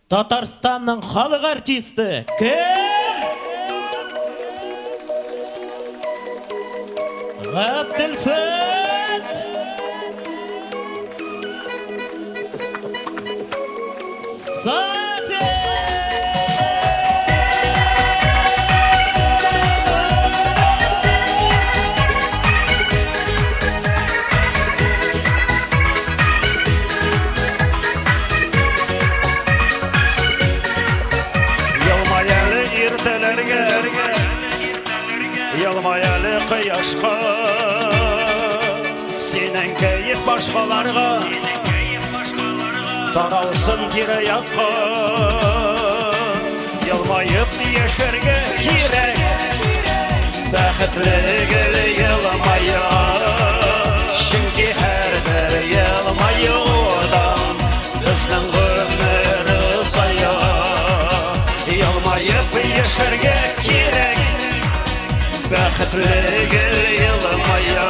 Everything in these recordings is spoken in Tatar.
Татарстанның халык артисты кем? Габделфәт Сафин! Елмай әле иртәләргә, Елмай әле кояшка. Синең кәеф башкаларга Таралсын тирә-якка. Елмаеп яшәргә кирәк, Бәхетле гел елмая. Чөнки һәрбер елмаюдан Безнең гомер озая. Елмаеп яшәргә кирәк, Бәхетле гел елмая.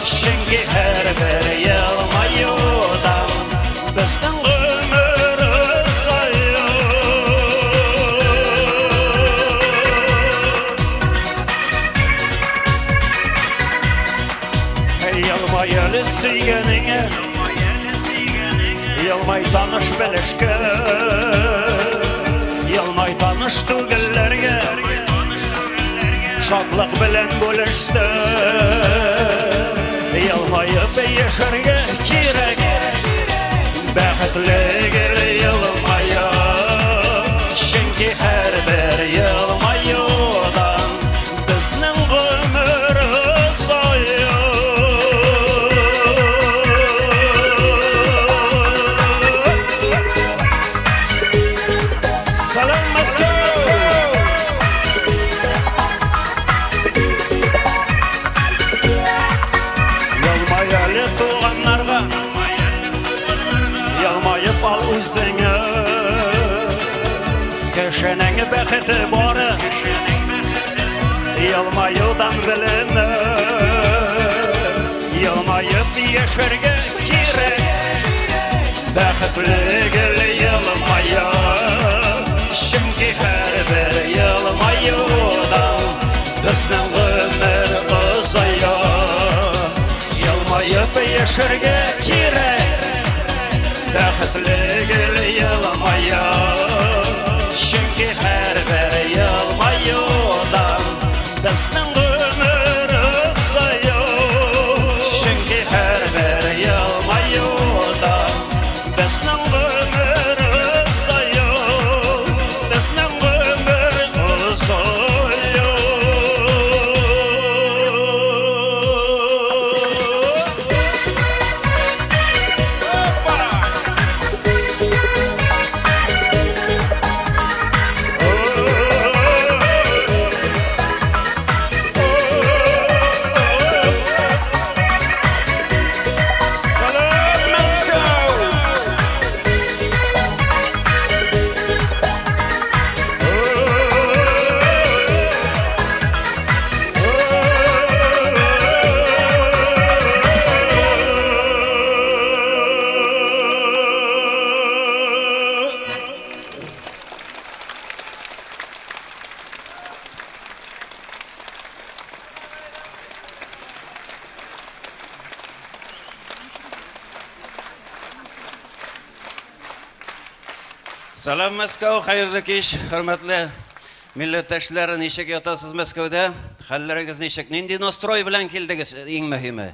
Чөнки һәрбер елмаюдан Безнең гомер озая. Елмай әле сөйгәнеңә, Елмай таныш белешкә, Елмай таныш түгелләргә, Шатлык белән бүлеште. Елмаеп яшәргә кирәк, Бәхетле гел елмая. Чөнки һәрбер елмаюдан Безнең гомер озая. Сәлам, Мәскәү! Елмай әле туганнарга, Елмаеп ал үзеңә. Кешенең бәхете бары Елмаюдан беленә. Елмаеп яшәргә кирәк, Бәхетле гел елмая. Чөнки һәрбер елмаюдан Безнең гомер озая. Елмаеп яшәргә кирәк, Бәхетле гел елмая. Чөнки һәрбер елмаюдан Безнең гомер озая. Чөнки һәрбер елмаюдан Безнең гомер озая. Безнең гомер озая. Сәлам, Мәскәү! Сәлам, Мәскәү, хәерле кич, хөрмәтле милләттәшләр, ничек ятасыз Мәскәүдә? Хәлләрегез ничек? Нинди настрой белән килдегез, иң мөһиме?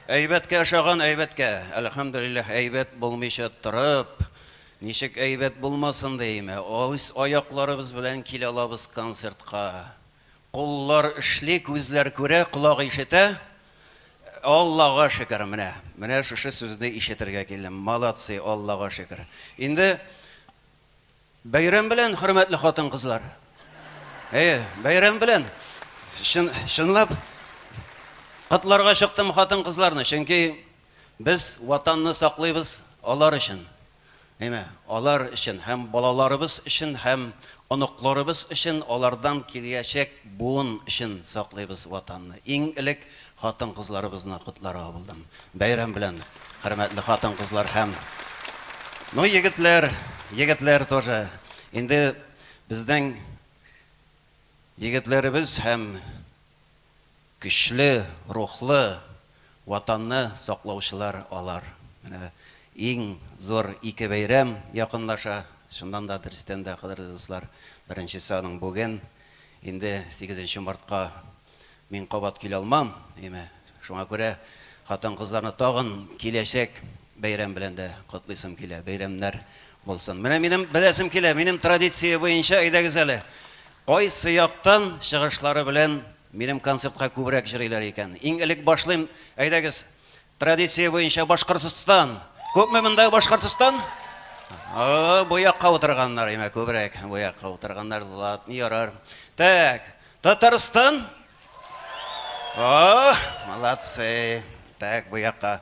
Әйбәткә ошаган, әйбәткә. Әлхәмдүлилләһ, әйбәт булмыйча торып, ничек әйбәт булмасын диме? Үз аякларыбыз белән килә алабыз концертка. Куллар эшли, күзләр күрә, колак ишетә. Аллага шөкер, менә, менә шушы сүзне ишетергә килдем. Молодцы, Аллага шөкер. Инде Бәйрәм белән, хөрмәтле хатын-кызлар! Әйе, бәйрәм белән. Чын, чынлап котларга чыктым хатын-кызларны, чөнки без Ватанны саклыйбыз алар өчен. Әйме, алар өчен һәм балаларыбыз өчен һәм оныкларыбыз өчен, алардан киләчәк буын өчен саклыйбыз Ватанны. Иң элек хатын-кызларыбызны котларга булдым. Бәйрәм белән, хөрмәтле хатын-кызлар һәм, ну, егетләр! Егетләр тоже. Инде безнең егетләребез һәм көчле рухлы Ватанны саклаучылар алар. Менә иң зур ике бәйрәм якынлаша. Чыннан да, дөрестән дә, кадерле дуслар, беренчесе аның бүген. Инде сигезенче мартка мин кабат килә алмам, әйме. Шуңа күрә хатын-кызларны тагын киләчәк бәйрәм белән дә котлыйсым килә. Бәйрәмнәр булсын. Менә минем беләсем килә, минем традиция буенча, әйдәгез әле, кайсы яктан чыгышлары белән минем концертка күбрәк җырыйлар икән. Иң элек башлыйм, әйдәгез, традиция буенча Башкортостан. Күпме монда Башкортостан? О, бу якка утырганнар, имә күбрәк. Бу якка утырганнар, ладно, ярар. Так, Татарстан? О, молодцы. Так, бу якка,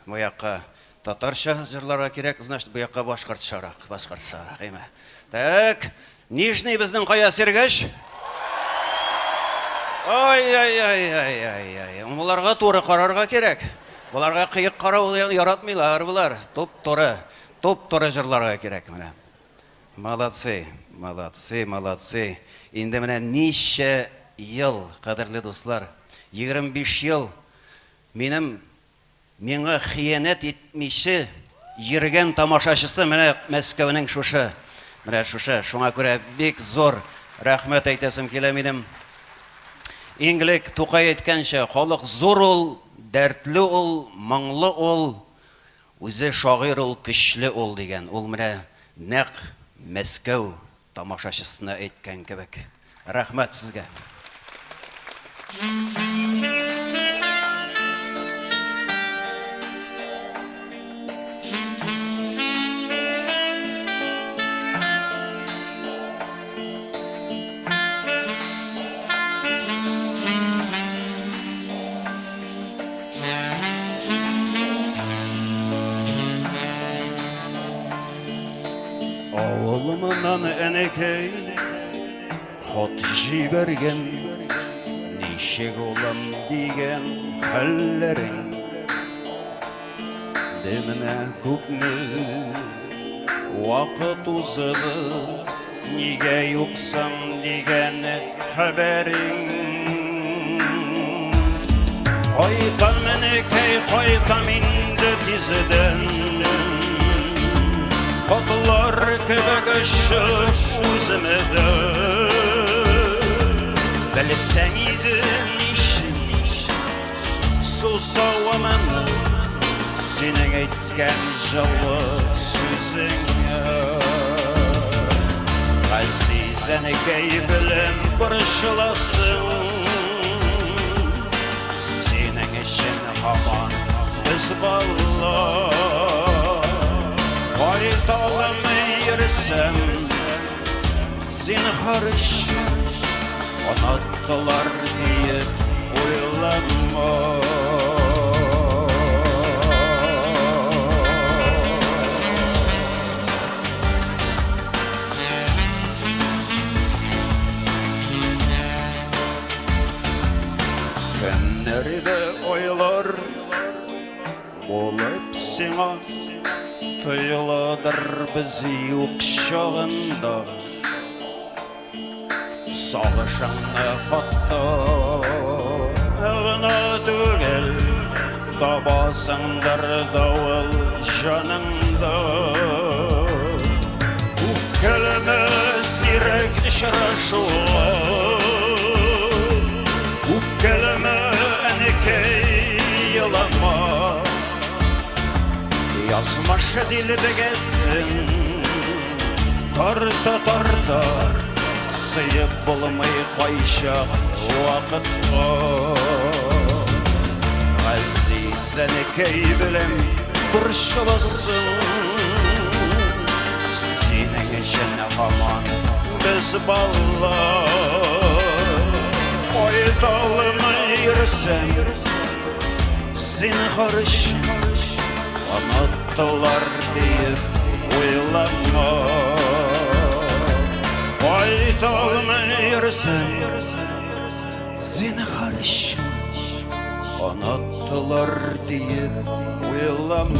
бу якка татарча җырларга кирәк, значит, бу якка башкортчарак, башкортчарак, имә. Так, Нижний безнең кая, Сергәч? Ай-яй-яй-яй-яй-яй. Боларга туры карарга кирәк. Боларга кыек карау яратмыйлар болар. Туп-туры, туп-туры җырларга кирәк менә. Молодцы, молодцы, молодцы. Инде менә ничә ел, кадерле дуслар, 25 ел минем миңа хыянәт итмиче йөргән тамашачысы менә Мәскәүнең шушы, менә шушы. Шуңа күрә бик зур рәхмәт әйтәсем килә минем. Иң элек Тукай әйткәнчә, халык зур ул, дәртле ул, моңлы ул, үзе шагыйрь ул, көчле ул дигән. Ул менә нәкъ Мәскәү тамашачысына әйткән кебек. Рәхмәт сезгә. Авылымнан әнекәй хат җибәргән, Ничек улым дигән хәлләрең. Де менә күпме вакыт узды, Нигә юксың дигән хәбәрең. Кайтам, әнекәй, кайтам инде тиздән. Котлар кебек очып үземә дә. Белсәң иде ничек сусавымны синең әйткән җылы сүзеңә. Газиз әнекәй белән борчыласың. Синең өчен һаман без бала. Кайталмый йөрсәм, зинһар өчен оныттылар диеп уйлама. Көннәрдә айлар булып сиңа тоеладыр без юк чагында. Сагышыңны хатта гына түгел, табасыңдыр давыл җаныңда. Үпкәләмә сирәк очрашуга, Үпкәләмә, әнекәй, елама. Язмыш дилбегәсен тарта-тарта, Сыеп булмый кайчак вакытка. Газиз әнекәй белән борчыласың, Синең өчен һаман без бала. Кайталмый йөрсәң, зинһар өчен оныттылар диеп уйлама. Кайталмый йөрсәң, зинһар өчен оныттылар диеп уйлама.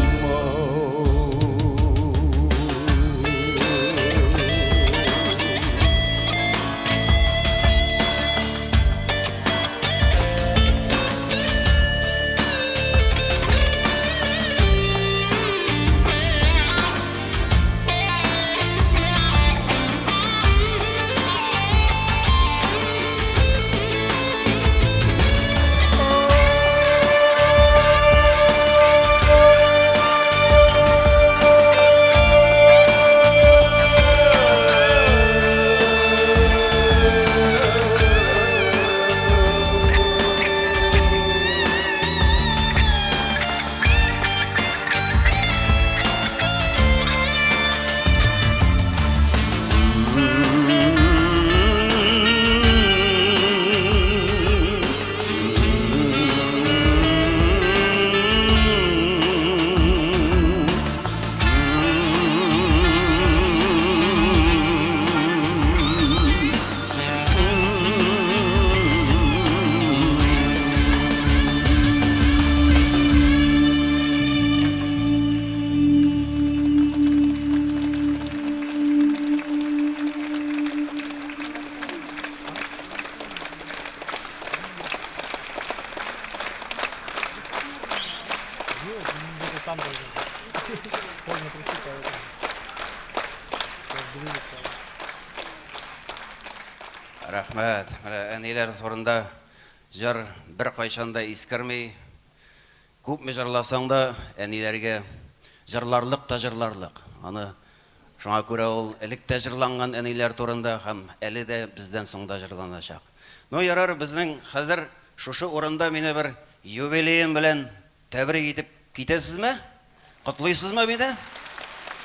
Рәхмәт. Менә әниләр турында җыр беркайчан да искерми. Күпме җырласаң да, әниләргә җырларлык та җырларлык. Аны шуңа күрә ул элек тә җырланган әниләр турында һәм әле дә бездән соң да җырланачак. Ну, ярар, безнең хәзер шушы урында мине бер юбилеем белән тәбрик итеп китәсезме? Котлыйсызмы мине?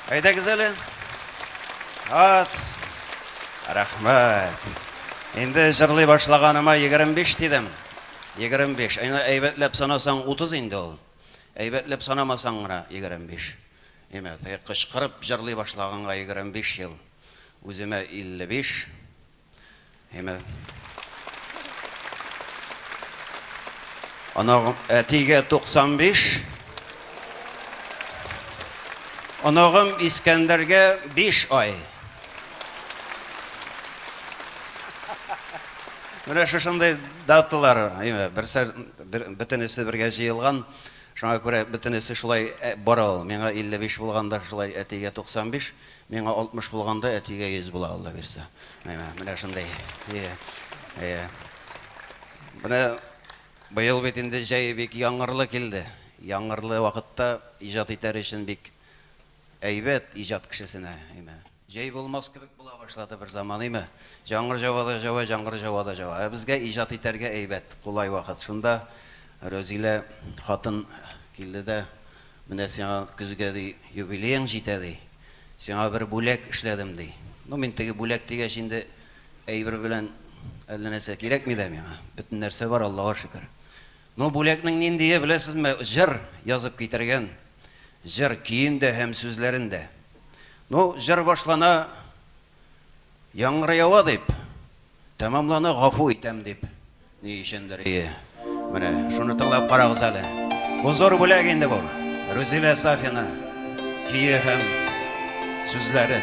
Әйдәгез әле. Ат. Рәхмәт. Инде җырлый башлаганыма 25 дидем. 25. Әйне әйбәтләп санасаң 30 инде ул. Әйбәтләп санамасаң гына 25. Әйме, теге кычкырып җырлый башлаганга 25 ел. Үземә 55. Әйме. Оныгым әтигә 95. Оныгым Искәндәргә 5 ай. Менә шушындый даталар, әйме, берсе бер, бөтенесе бергә җыелган. Шуңа күрә бөтенесе шулай э, бара ул. Миңа 55 булганда шулай әтигә 95. Миңа 60 булганда, әтигә 100 була, Алла бирсә. Менә, менә шундый. Ие. Ие. Менә быел бит инде җәй бик яңгырлы килде. Яңгырлы вакытта иҗат итәр өчен бик әйбәт иҗат кешесенә, име. Җәй булмас кебек була башлады бер заман, име. Җаңгыр җава да җава, җаңгыр җава да җава. Ә безгә иҗат итәргә әйбәт, кулай вакыт. Шунда Рәзилә хатын килде дә, Менә сиңа көзгә, ди, юбилеең җитә, ди. Сиңа бер бүләк эшләдем, ди. Ну, мин теге бүләк дигәч инде, әйбер белән әллә нәрсә кирәкми дә миңа. Бөтен нәрсә бар, Аллага шөкер. Ну, бүләкнең ниндие, беләсезме, җыр язып китергән. Җыр, көен дә һәм сүзләрен дә. Ну, җыр башлана, Яңгыр ява дип, тәмамлана гафу итәм дип. Ни өчендер, ие. Менә шуны тыңлап карагыз әле. Бу зур бүләк инде бу. Рузилә Сафина көе һәм сүзләре.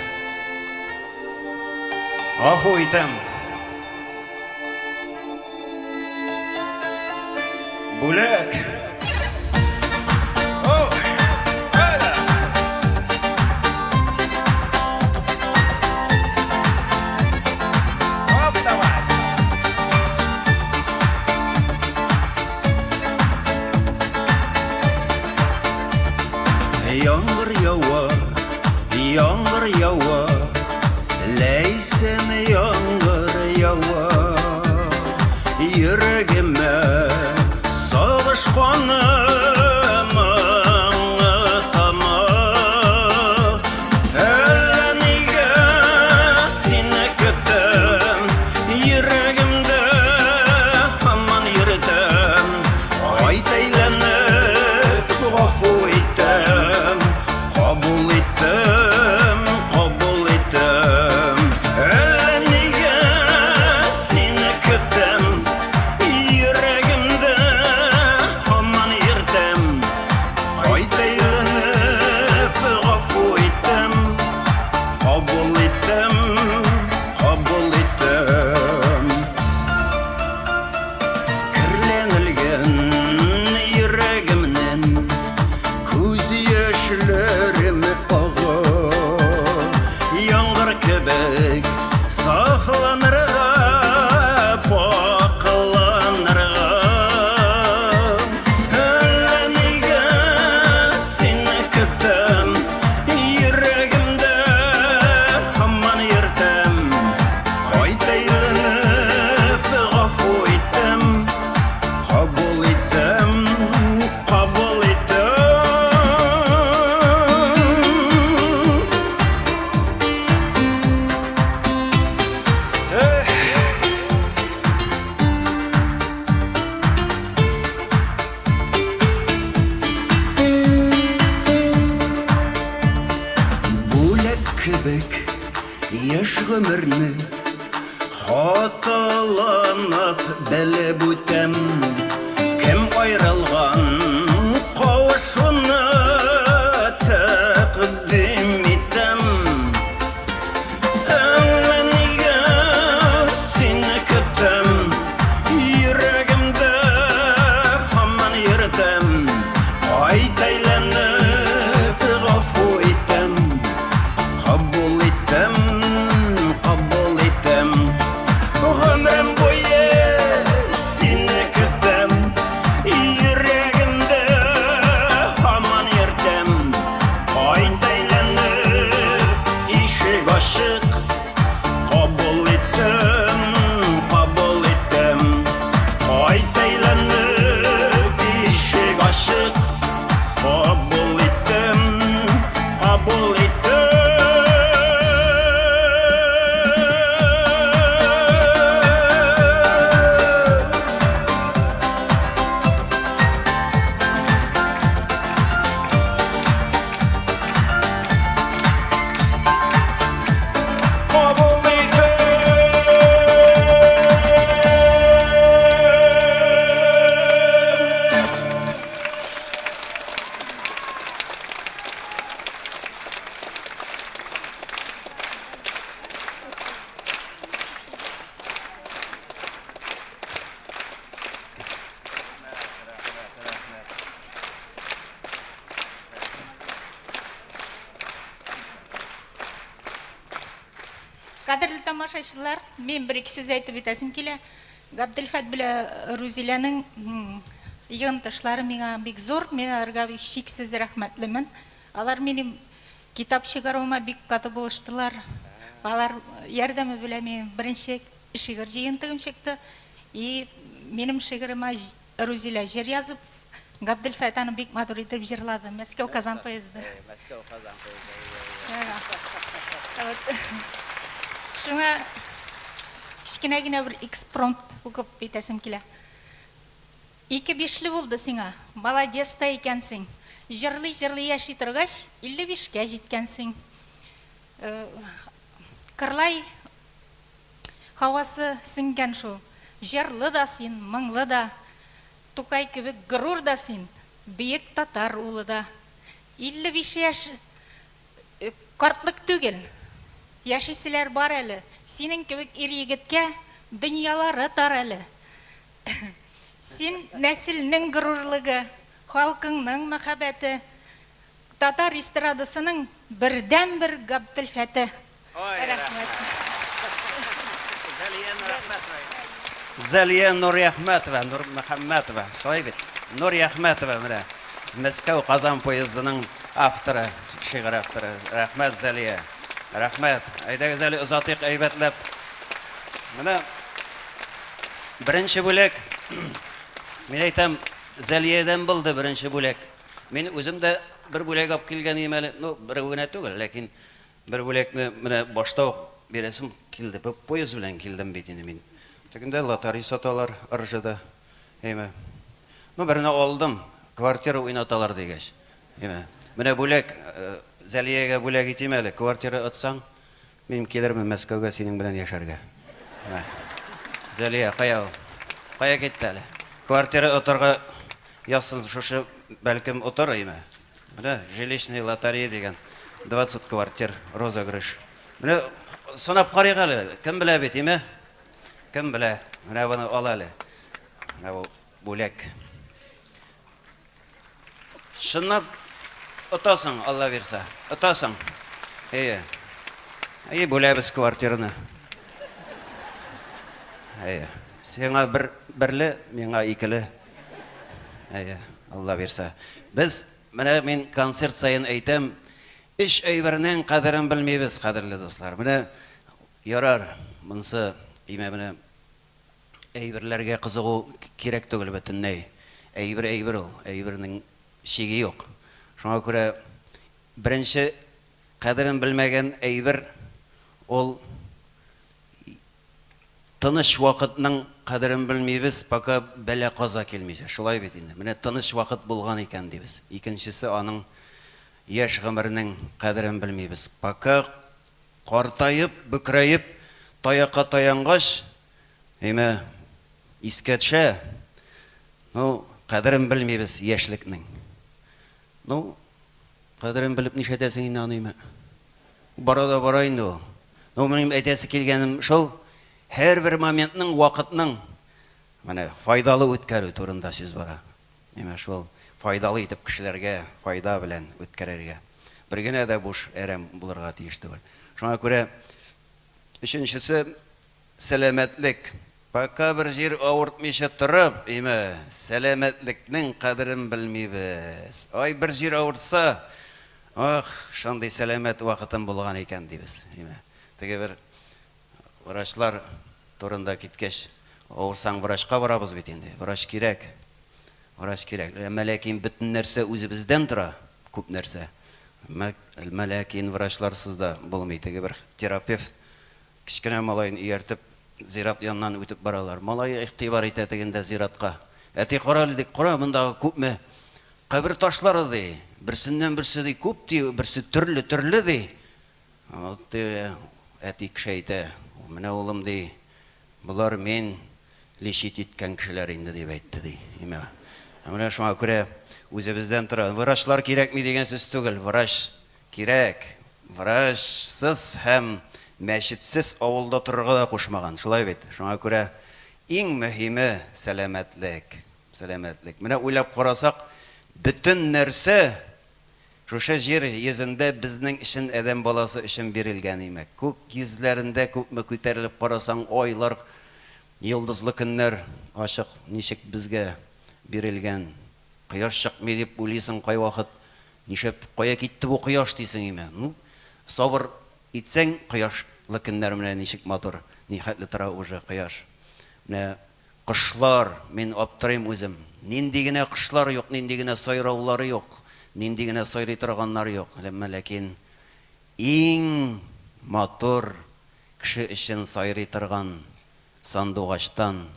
Гафу итәм. Бүләк. Яңгыр ява, яңгыр ява, Ләйсән яңгыр ява. Йөрәгемә сагыш каны моңы тама. Әллә нигә сине көтәм, йөрәгемдә һаман йөртәм. Кайт әйләнеп, гафу итәм, Кабул иттем, кабул иттем. Әллә нигә сине көтәм, йөрәгемдә һаман йөртәм. Кайт әйләнеп, гафу иттем, кабул иттем, кабул иттем. Керләнелгән йөрәгемнән Күз яшьләрем ага. Яңгыр кебек сафланырга, пакъланырга. Әллә нигә сине көтәм, йөрәгемдә һаман йөртәм. Кайт әйләнеп, гафу итәм, кабул итәм. Кабул иттем. Бүләк кебек яшь гомерне Хаталанып белеп үтәм, Кем аерылган кавышуны тәкъдим итәм. Әллә нигә сине көтәм, йөрәгемдә һаман йөртәм. Кайт әйләнеп гафу итәм, кабул итәм. Кадерле тамашачылар, мин бер-ике сүз әйтеп үтәсем килә. Габделфәт белән Рузиләнең йогынтышлары миңа бик зур, мин аларга чиксез рәхмәтлемен. Алар минем китап чыгаруыма бик каты булыштылар. Алар ярдәме белән минем беренче шигырь җыентыгым чыкты. И минем шигырема Рузилә җыр язып, Габделфәт аны бик матур итеп җырлады. Мәскәү Казан поезды. Мәскәү Казан поезды. Вот. Шуңа кечкенә генә бер экспромт укып әйтәсем килә. Ике бишле булды сиңа, молодец та икәнсең. Җырлый-җырлый яши торгач, 55кә җиткәнсең. Кырлай һавасы сеңгән шул. Җырлы да син, моңлы да. Тукай кебек горур да син, бөек татар улы да. 55 яшь картлык түгел. Яшиселәр бар әле. Синең кебек ир-егеткә дөньялары тар әле. Син, нәселнең горурлыгы, халкыңның мәхәббәте, татар эстрадасының бердәнбер Габделфәте. Рәхмәт. Зәлия Нуриәхмәтова. Зәлия Нуриәхмәтова, Нурмөхәммәтова, шулай бит? Нуриәхмәтова менә Мәскәү Казан поездының авторы, шигырь авторы. Рәхмәт, Зәлия. Рәхмәт. Әйдәгез әле озатыйк әйбәтләп. Менә беренче бүләк. Мин әйтәм, Зәлиядән булды беренче бүләк. Мин үзем дә бер бүләк алып килгән идем әле. Ну, берәү генә түгел, ләкин Бер бүләкне менә башта ук бирәсем килде. Поезд белән килдем бит инде мин. Тегендә лотарий саталар, Ржда. Әйме. Ну, берне алдым, квартира уйнаталар дигәч. Әйме. Менә бүләк, Зәлиягә бүләк итим әле, квартира отсаң, мин килермен Мәскәүгә синең белән яшәргә. Менә. Зәлия, кая ул? Кая китте әле? Квартира отарга язсын шушы, бәлкем, отар, әйме. Менә жилищный лотарея дигән 20 квартир розыгрыш. Менә сынап карыйк әле, кем белә бит, име? Кем белә? Менә моны ал әле. Менә бу бүләк. Чынлап отасың, Алла бирсә. Отасың. Әйе. Әйе, бүләбез квартираны. Әйе. Сиңа бер берле, миңа икеле. Әйе, Алла бирсә. Без, менә мин концерт саен әйтәм, өч әйбернең кадерен белмибез, кадерле дуслар. Менә ярар, монысы, имә менә әйберләргә кызыгу кирәк түгел бөтенләй. Әйбер әйбер ул, әйбернең чиге юк. Шуңа күрә беренче кадерен белмәгән әйбер ул Тыныч вакытның кадерен белмибез, пока бәла-каза килмичә. Шулай бит инде. Менә тыныч вакыт булган икән, дибез. Икенчесе, аның яшь гомернең кадерен белмибез. Пока картаеп, бөкрәеп, таякка таянгач, әйме, искә төшә, ну, кадерен белмибез яшьлекнең. Ну, кадерен белеп нишләтәсең инде аны, әйме. Бара да бара инде ул. Ну, минем әйтәсе килгәнем шул, һәрбер моментның, вакытның менә файдалы үткәрү турында сүз бара. Менә шул файдалы итеп кешеләргә файда белән үткәрергә. Бер генә дә буш әрәм булырга тиеш түгел. Шуңа күрә өченчесе Сәламәтлек. Пока бер җир авыртмыйча торып, име, сәламәтлекнең кадерен белмибез. Ай, бер җир авыртса, ах, шундый сәламәт вакытым булган икән, дибез, име. Теге бер врачлар турында киткәч, авырсаң врачка барабыз бит инде, врач кирәк. Врач кирәк. Әмма ләкин бөтен нәрсә үзебездән тора, күп нәрсә. Әмма ләкин врачларсыз да булмый. Теге бер терапевт Кечкенә малаен ияртеп, зират яныннан үтеп баралар. Малае игътибар итә тегендә зиратка. Әти, кара әле, ди, кара, мондагы күпме кабер ташлары, ди. Берсеннән-берсе, ди, күп, ди, берсе төрле-төрле, ди. Вот, ди, әти кеше әйтә, менә, улым, ди, болар мин лечить иткән кешеләр инде, дип әйтте, ди. Имә. Менә шуңа күрә үзебездән тора. Врачлар кирәкми дигән сүз түгел. Врач Кирәк. Врачсыз һәм мәчетсез авылда торырга да кушмаган, шулай бит? Шуңа күрә иң мөһиме, сәламәтлек. Сәламәтлек. Менә уйлап карасак, бөтен нәрсә Шушы җир йөзендә безнең өчен, адәм баласы өчен бирелгән имәк. Күк йөзләрендә күпме күтәрелеп карасаң, айлар, йолдызлы көннәр ачык, ничек безгә бирелгән. Кояш чыкмый дип уйлыйсың кайвакыт, нишләп, кая китте бу кояш дисең име. Ну, сабыр итсәң, кояшлы көннәр менә ничек матур, нихәтле тора уже кояш. Менә Кошлар, мин аптырыйм үзем. Нинди генә кошлар юк, нинди генә сайраулары юк, нинди генә сайрый торганнары юк. Әмма ләкин иң матур кеше өчен сайрый торган сандугачтан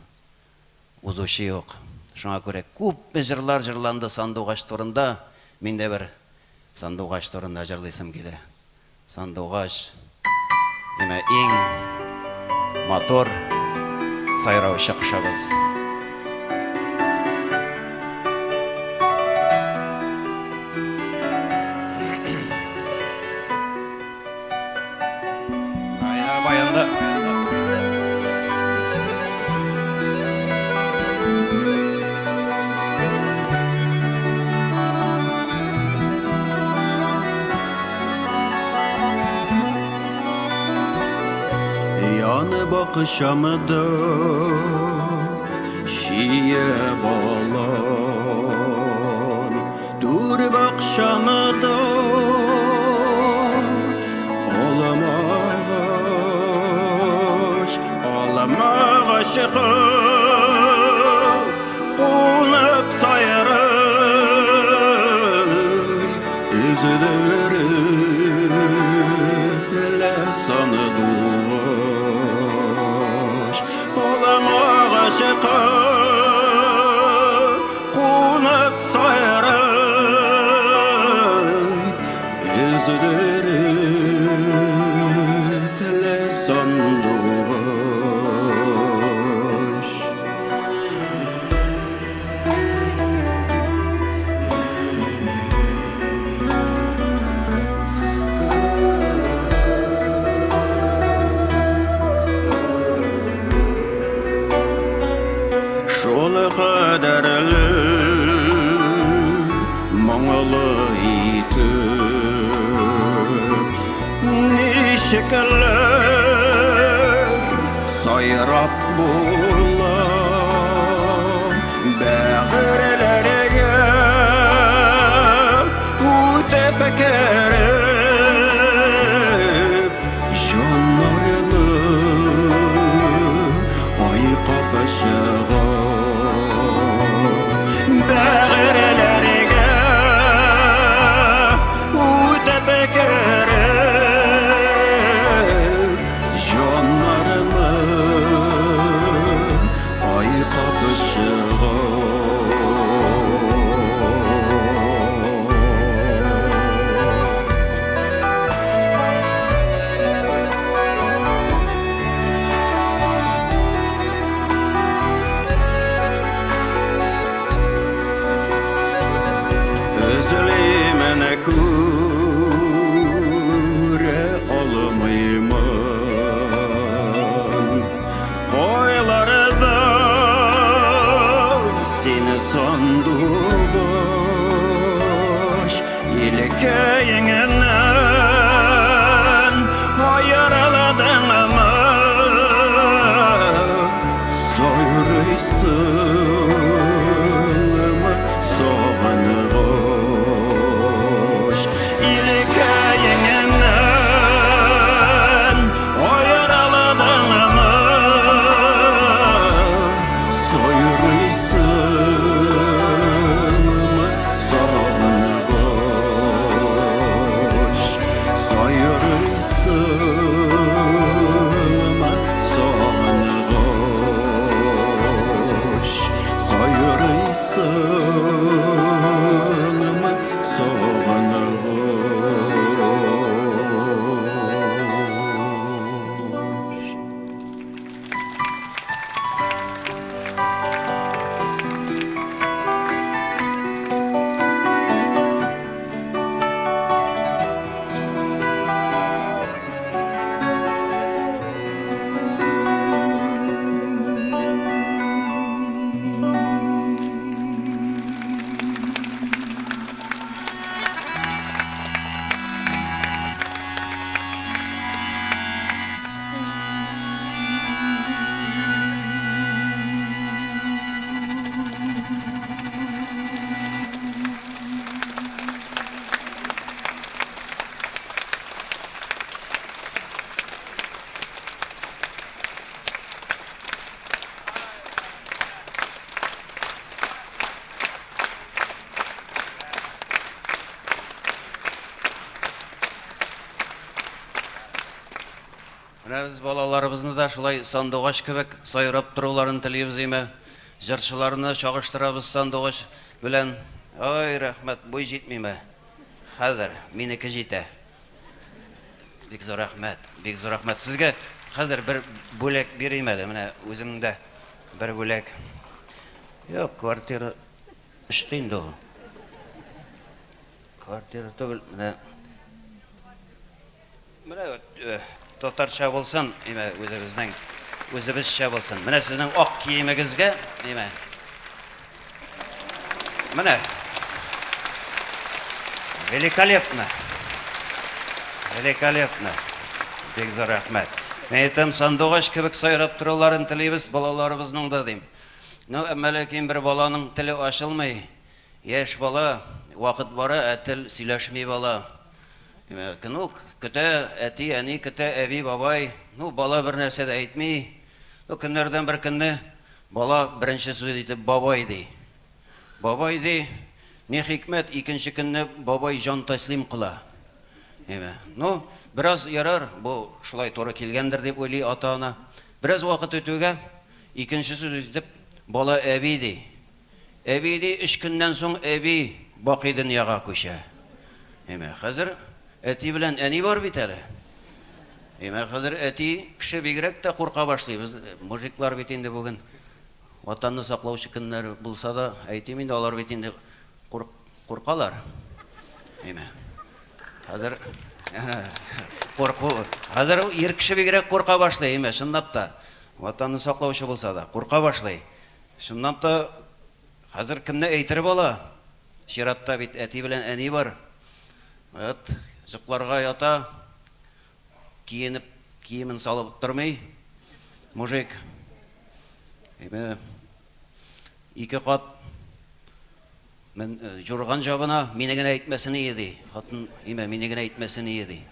узучы юк. Шуңа күрә күпме җырлар җырланды сандугач турында, мин дә бер сандугач турында җырлыйсым килә. Сандугач, димә, иң матур сайраучы кошыбыз. Яны бакчамда чия балан, түр бакчамда алма агач, алма агачка кунып сайрый, Өздереп лә сандугач, Алма агачка кунып сайрый, Өздереп лә сандугач. Шул кадәрле моңлы итеп, ничекләр сайрап була бәгырьләргә үтеп кереп, җаннарны айкап чыга. Бәгырьләргә үтеп кереп, җаннарны Менә без балаларыбызны да шулай сандугач кебек сайрап торуларын телибез име. Җырчыларны чагыштырабыз сандугач белән. Ай, рәхмәт, буй җитмиме? Хәзер минеке җитә. Бик зур рәхмәт, бик зур рәхмәт. Сезгә хәзер бер бүләк бирим әле, менә үземдә бер бүләк. Юк, квартира очты инде ул. Квартира түгел, менә Менә татарча булсын, име, үзебезнең, үзебезчә булсын. Менә сезнең ак киемегезгә, име. Менә. Великолепно. Великолепно. Бик зур рәхмәт. Мин әйтәм, сандугач кебек сайрап торуларын телибез балаларыбызның да дим. Ну, әмма ләкин бер баланың теле ачылмый. Яшь бала, вакыт бара, ә тел сөйләшми бала. Ну, көтә, әти, әни көтә, әби, бабай. Ну, бала бер нәрсә дә әйтми. Ну, көннәрдән бер көнне бала беренче сүз итеп бабай ди. Бабай ди, ни хикмәт, икенче көнне бабай җан тәслим кыла. Әйме. Ну, бераз ярар, бу шулай туры килгәндер дип уйлый ата-ана. Бераз вакыт үтүгә, икенче сүз итеп бала әби ди. Әби ди, өч көннән соң әби бакый дөньяга күчә. Әмма хәзер әти белән әни бар бит әле. Әмма хәзер әти кеше бигрәк тә курка башлый. Без мужиклар бит инде бүген Ватанны саклаучы көннәр булса да, әйтим инде, алар бит инде куркалар. Әмма хәзер курку, хәзер ир кеше бигрәк курка башлый, әмма чынлап та Ватанны саклаучы булса да, курка башлый. Чыннан та, хәзер кемне әйтер бала? Чиратта бит әти белән әни бар. Вот, йокларга ята, киенеп, киемен салып тормый мужик. Әйбә, ике кат мен җурган җабына, мине генә әйтмәсен ие, ди. Хатын, имә, мине генә әйтмәсен ие, ди.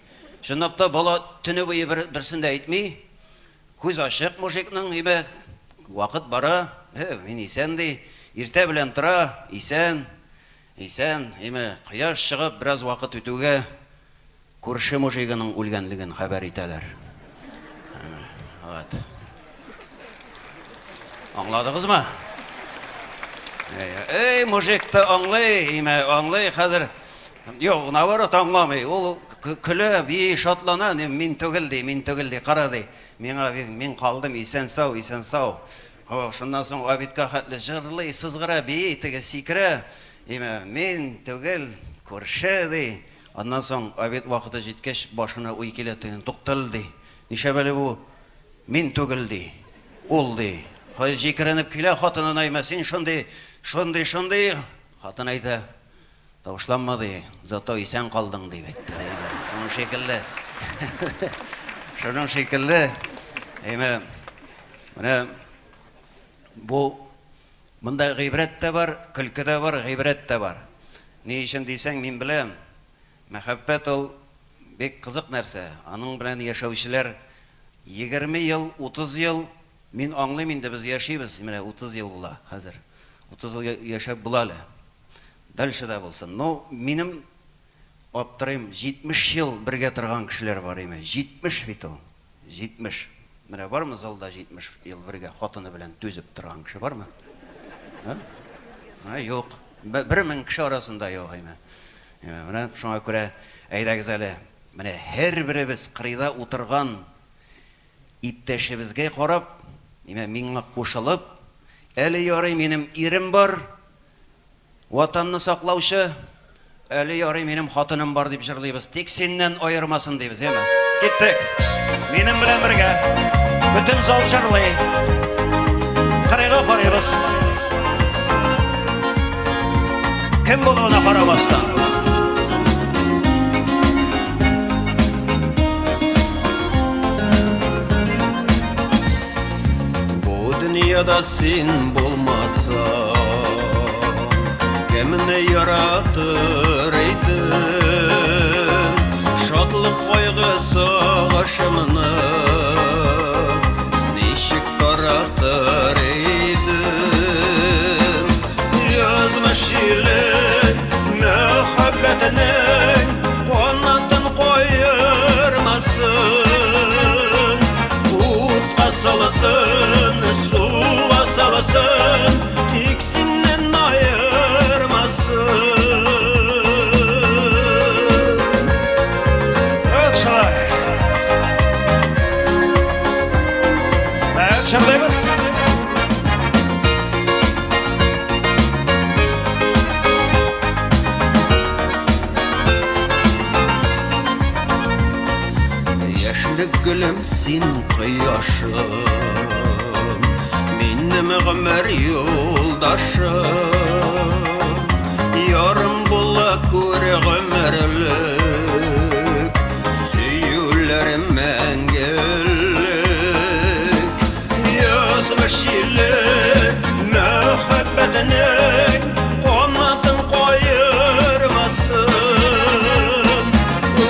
Чынлап та, бала төне буе бер, берсен дә әйтми. Күз ачык мужикның, ибә, вакыт бара, э, мин исән, ди. Иртә белән тора, исән, исән, име, кояш чыгып, бераз вакыт үтүгә, күрше мужигының үлгәнлеген хәбәр итәләр. Вот. Аңладыгызмы? Эй, мужик та аңлый, име, аңлый, хәзер Юк, наоборот, аңламый. Ул көлә, бии, шатлана, мин түгел ди, мин түгел ди, кара ди. Миңа мин калдым, исән-сау, исән-сау. О, шуннан соң обедка хәтле җырлый, сызгыра, бии, теге сикерә. Име, мин түгел, күрше ди. Аннан соң обед вакыты җиткәч, башына уй килә тегенең, туктал ди. Нишләп әле бу мин түгел ди, ул ди. Хәй җикеренеп килә хатынына, име, син шундый, шундый, шундый. Хатын әйтә, Тавышланма, ди, зато исән калдың, дип әйтте, ди. Шуның шикелле, шуның шикелле, әйме, менә бу монда гыйбрәт тә бар, көлке дә бар, гыйбрәт тә бар. Ни өчен дисәң, мин беләм, мәхәббәт ул бик кызык нәрсә. Аның белән яшәүчеләр 20 ел, 30 ел, мин аңлыйм инде, без яшибез, менә 30 ел була хәзер. 30 ел яшәп була әле. Дальше да булсын. Ну, минем аптырыйм, 70 ел бергә торган кешеләр бар име. 70 бит ул. 70. Менә бармы залда 70 ел бергә хатыны белән түзеп торган кеше бармы? А? А, юк. Бер мең кеше арасында юк име. Менә шуңа күрә әйдәгез әле, менә һәрберебез кырыйда утырган иптәшебезгә карап, имә миңа кушылып, әле ярый минем ирем бар, Ватанны саклаучы, әле ярый минем хатыным бар дип җырлыйбыз. Тик синнән аермасын дибез, яме. Киттек. Минем белән бергә бөтен зал җырлый. Кырыйга карыйбыз. Кем булуына карамастан. Бу дөньяда син булмасаң, Кемне яратыр идем? Шатлык кайгы сагышымны Ничек таратыр идем? Язмыш җиле мәхәббәтнең Канатын каермасын. салсын, суга салсын, тик синнән аермасын. Вот шулай. Так, җырлыйбыз. Яшьлек гөлем син кояшым, Минем гомер юлдашым. Ярым була күр гомерлек, Сөюләрем мәңгелек. Язмыш җиле мәхәббәтнең канатын каермасын.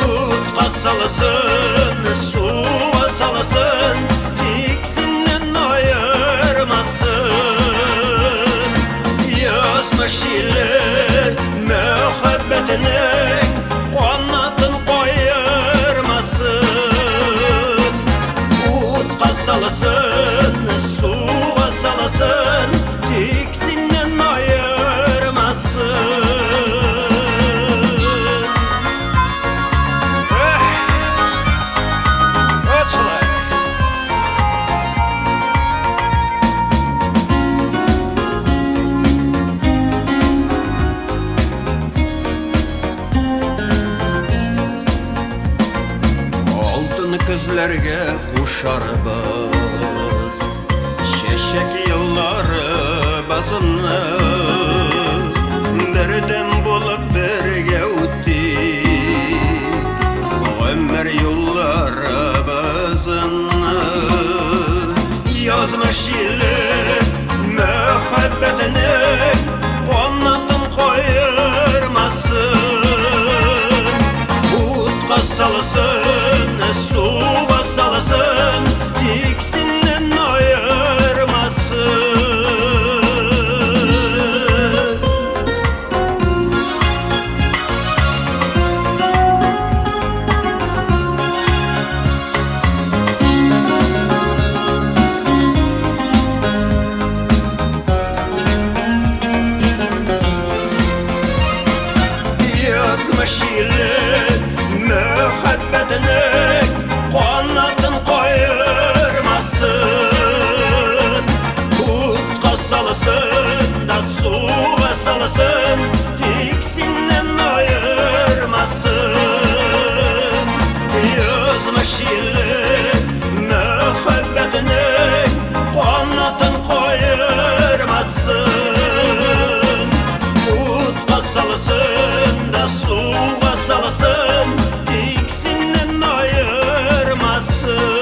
Утка салсын, суга салсын, тик синнән аермасын. Язмыш җиле мәхәббәтнең канатын каермасын. Утка салсын, суга салсын, тик синнән аермасын. Эх. Вот шулай. Алтын көзләргә кушарбыз Чәчәк елларыбызны. Бердәм булып бергә үтик Гомер юлларыбызны. Язмыш җиле мәхәббәтнең канатын каермасын. Утка салсын, суга салсын, тик синнән аермасын. Язмыш җиле мәхәббәтнең канатын каермасын. Утка салсын да суга салсын, тик синнән аермасын. Язмыш җиле мәхәббәтнең канатын каермасын. Утка салсын да суга салсын, тик синнән аермасын.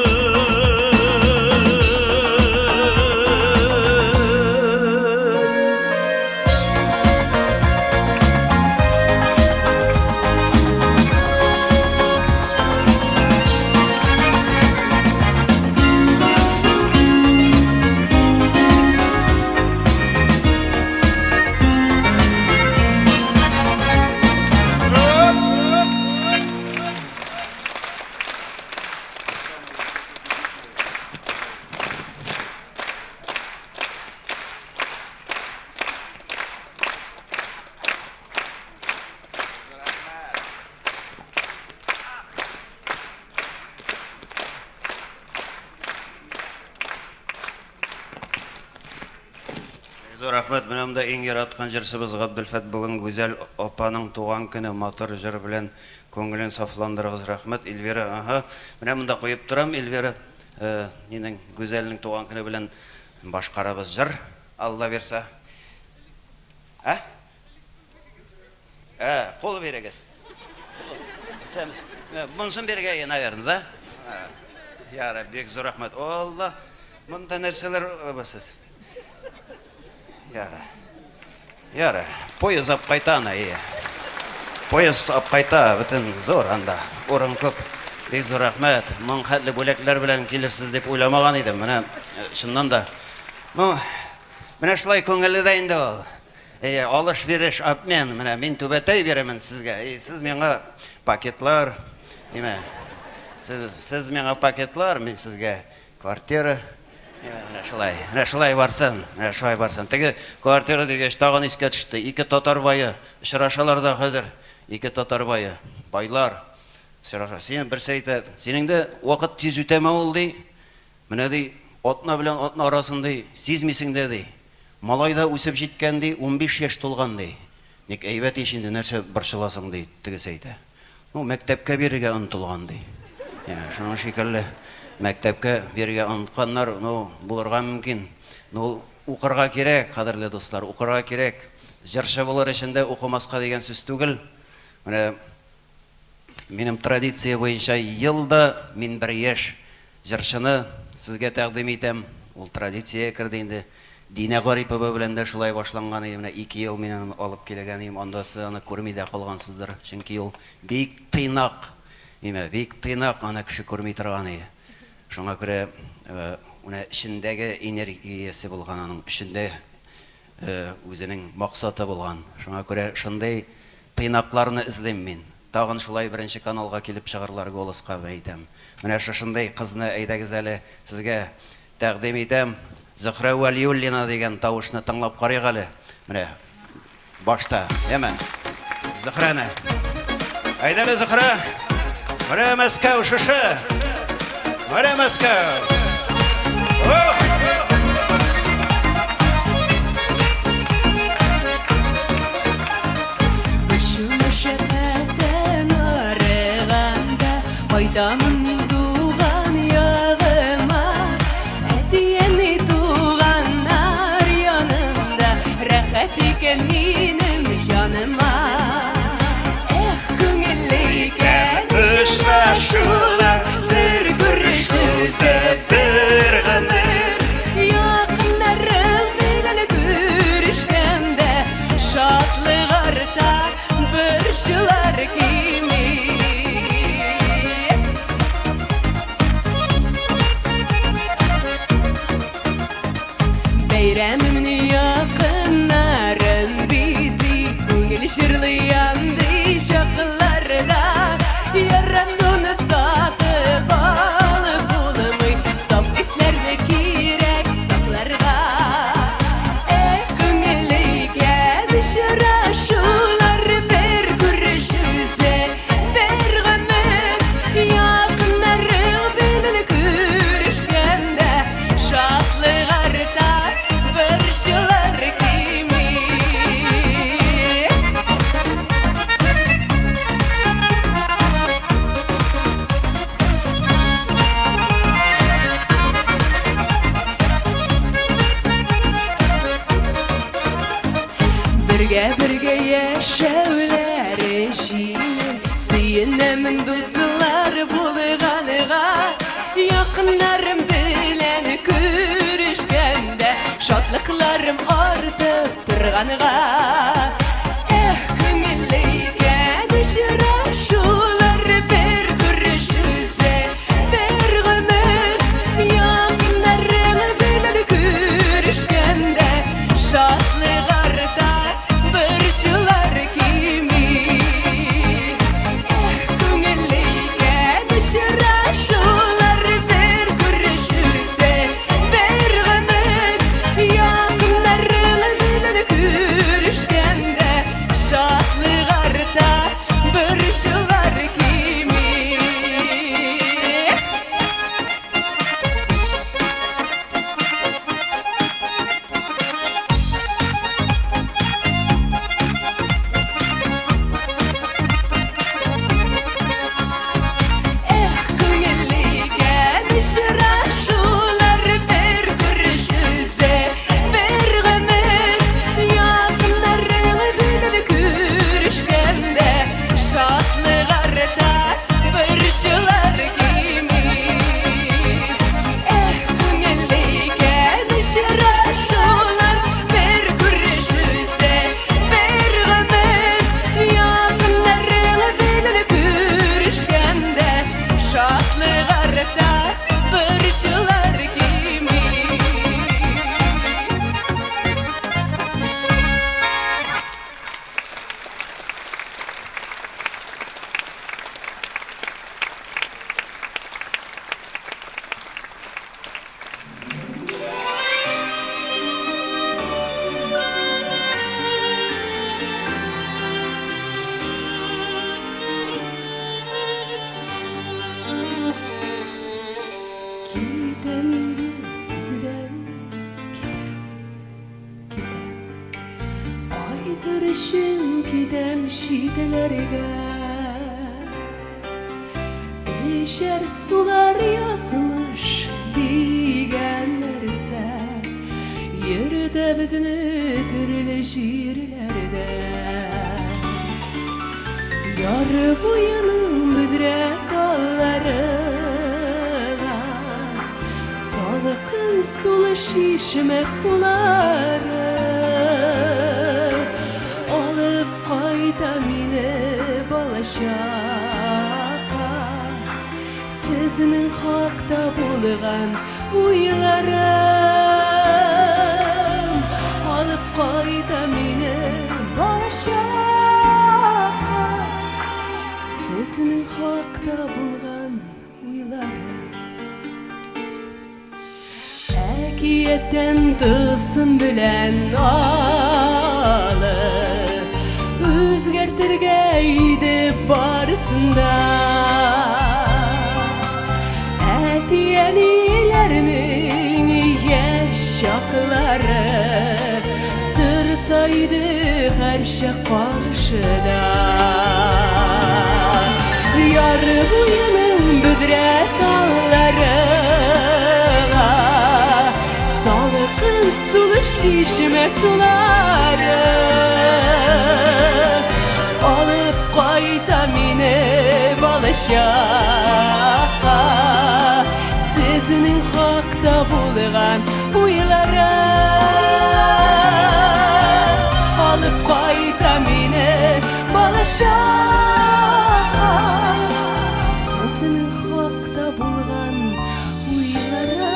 Зур рәхмәт. Менә монда иң яраткан җырчыбыз Габделфәт бүген Гүзәл апаның туган көне матур җыр белән күңелен сафландырыгыз. Рәхмәт, Эльвира. Ага. Менә монда куеп торам, Эльвира. Нинең Гүзәлнең туган көне белән башкарабыз җыр. Алла бирсә. Ә? Ә, кул бирегез. Сәмс. Монысын биргә, наверное, да? Яра, бик зур рәхмәт. Алла, монда нәрсәләр сез? Яра. Яра, поезд алып кайта ана, ие. Поезд алып кайта, бөтен зур анда. Урын күп. Бик зур рәхмәт. Моң хәтле бүләкләр белән килерсез дип уйламаган идем. Менә чыннан да. Ну, менә шулай күңелле дә инде ул. Әйе, алыш-биреш, обмен. Менә мин түбәтәй бирәмен сезгә. И сез миңа пакетлар, димә. Сез миңа пакетлар, мин сезгә квартира. Менә шулай, менә шулай барсын, менә шулай барсын. Теге квартира дигәч, тагын искә төште. Ике татар бае очрашалар да хәзер. Ике татар бае, байлар очраша. Син берсе әйтә, синең дә вакыт тиз үтәме ул, ди. Менә ди, атна белән атна арасын ди, сизмисең дә ди. Малай да үсеп җиткән ди, 15 яшь тулган ди. Ник әйбәт ич инде, нәрсә борчыласың, ди, тегесе әйтә. Ну, мәктәпкә бирергә онытылган, ди. Яме, шуның шикелле, мәктәпкә бирергә онытканнар, ну, булырга мөмкин. Ну, укырга кирәк, кадерле дуслар, укырга кирәк. Җырчы булыр өчен дә укымаска дигән сүз түгел. Менә минем традиция буенча ел да мин бер яшь җырчыны сезгә тәкъдим итәм. Ул традициягә керде инде. Динә Гарипова белән дә шулай башланган иде. Менә ике ел мин аны алып килгән идем. Анда сез аны күрми дә калгансыздыр. Чөнки ул бик тыйнак. Имә, бик тыйнак, аны кеше күрми торган иде. Шуңа күрә менә эчендәге энергиясе булган аның, эчендә үзенең максаты булган. Шуңа күрә шундый тыйнакларны эзлим мин. Тагын шулай беренче каналга килеп чыгарлар Голоска, әйтәм. Менә шушындый кызны әйдәгез әле сезгә тәкъдим итәм. Зөһрә Вәлиуллина дигән тавышны тыңлап карыйк әле. Менә башта, яме. Зөһрәне. Әйдә әле, Зөһрә. Менә Мәскәү шушы. Менә Мәскәү. Ох! Кайтамын мин туган ягыма, Әти-әни туганнар янында, Рәхәт икән минем җаныма. Эх, күңелле икән очрашулар, Бер күрешү бер гомер. Якыннарың белән күрешкәндә, Шатлык арта, борчулар кими. Бәйрәмемне якыннарым бизи, Күңел җырлый андый чакларда. Яратуны сатып алып булмый, Саф хисләрне кирәк сакларга. Эх, күңелле икән очрашулар, Бер күрешүзе, бер гомер. Якыннарың белән күрешкәндә, Шатлык арта, борчулар кими. Бергә-бергә яшәүләре җиңел, Сөенәмен дуслар булганга. Якыннарым белән күрешкәндә, Шатлыкларым артып торганга. Эх, күңелле икән очрашулар, Бер күрешүзе, бер гомер. Якыннарым белән күрешкәндә, Шатлык арта, борчулар кими. Эх, күңелле икән очрашулар, Бер күрешүзе, бер гомер. Якыннарым белән күрешкәндә, өчен китәм читләргә. Эчәр сулар язмыш дигән нәрсә Йөртә безне төрле җирләрдә. Яр буеның бөдрә таллары да Салкын сулы чишмә сулары Алып кайта мине балачакка. Сезнең хакта булган уйларым Алып кайта мине балачакка. Сезнең хакта булган уйларым. Әкияттән тылсым белән алып, Үзгәртергә иде барысын да. Әти-әниләрнең яшь чаклары Торса иде һәрчак каршыда. Яр буеның бөдрә таллары Салкын сулы чишмә сулары Алып кайта мине балачакка. Сезнең хакта булган уйларым Алып кайта мине балачакка. Сезнең хакта булган уйларым.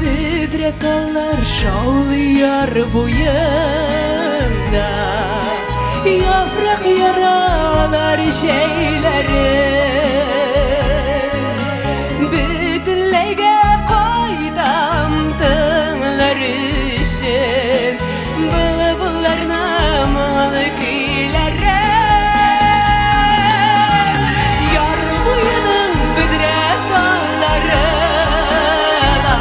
Бөдрә таллар шаулый яр буенда, Яфрак яралар җәйләре. Бөтенләйгә кайтам тыңлар өчен Былбылларның моңлы көйләрен. Яр буеның бөдрә таллары да,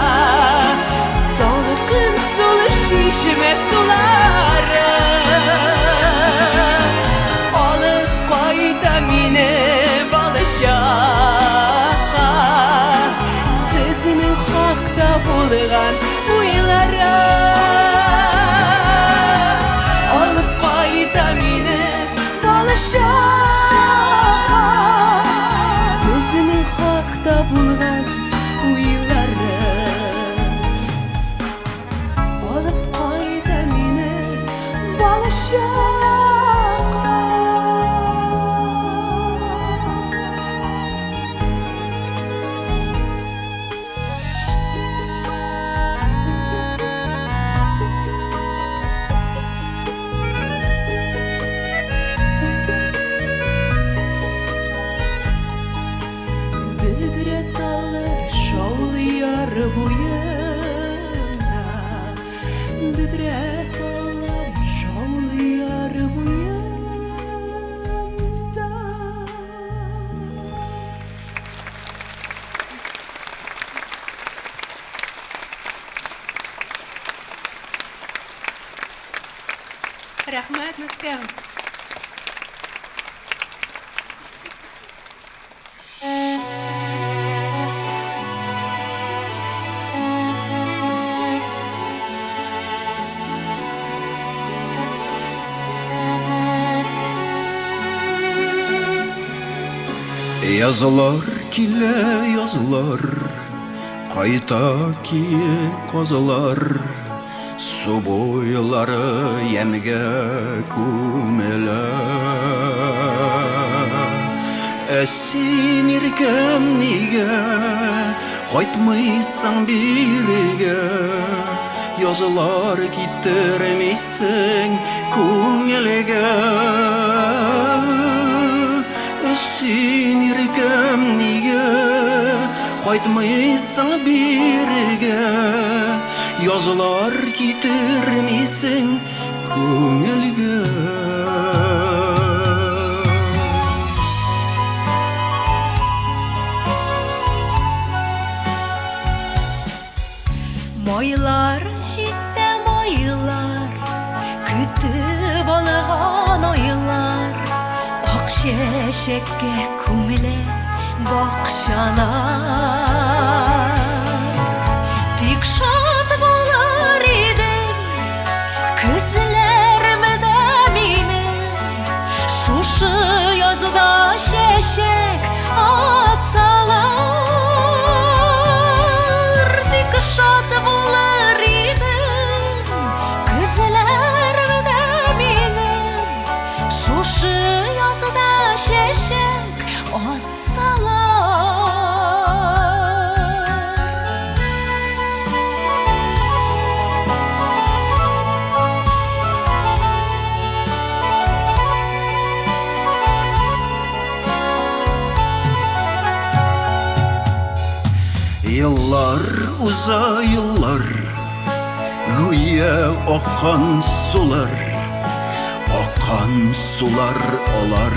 Салкын сулы чишмә сулары Алып кайта мине балачакка. Сезнең хакта булган уйларым Алып кайта мине балачакка. Сезнең хакта булган уйларым Алып кайта мине балачакка. Бөдрә таллар шаулый яр буенда, Бөдрә таллар шаулый яр буенда. Рәхмәт, Мәскәү! Язлар килә, язлар, кайта киек казлар, Су буйлары ямьгә күмелә. Ә син, иркәм, нигә Кайтмыйсың бирегә, Язлар китермисең күңелгә. Син иркәм нигә кайтмыйсың бирегә, Язлар китермисең күңелгә. Майлар җитте, майлар, көтеп алган айлар, ак чәчәккә күмелә бакчалар. Тик шат булыр идем, көзләремдә минем, шушы язда чәчәк атсалар. Тик шат булыр идем, көзләремдә минем, шушы язда чәчәк атсалар. Еллар уза, еллар, гүя аккан сулар, аккан сулар алар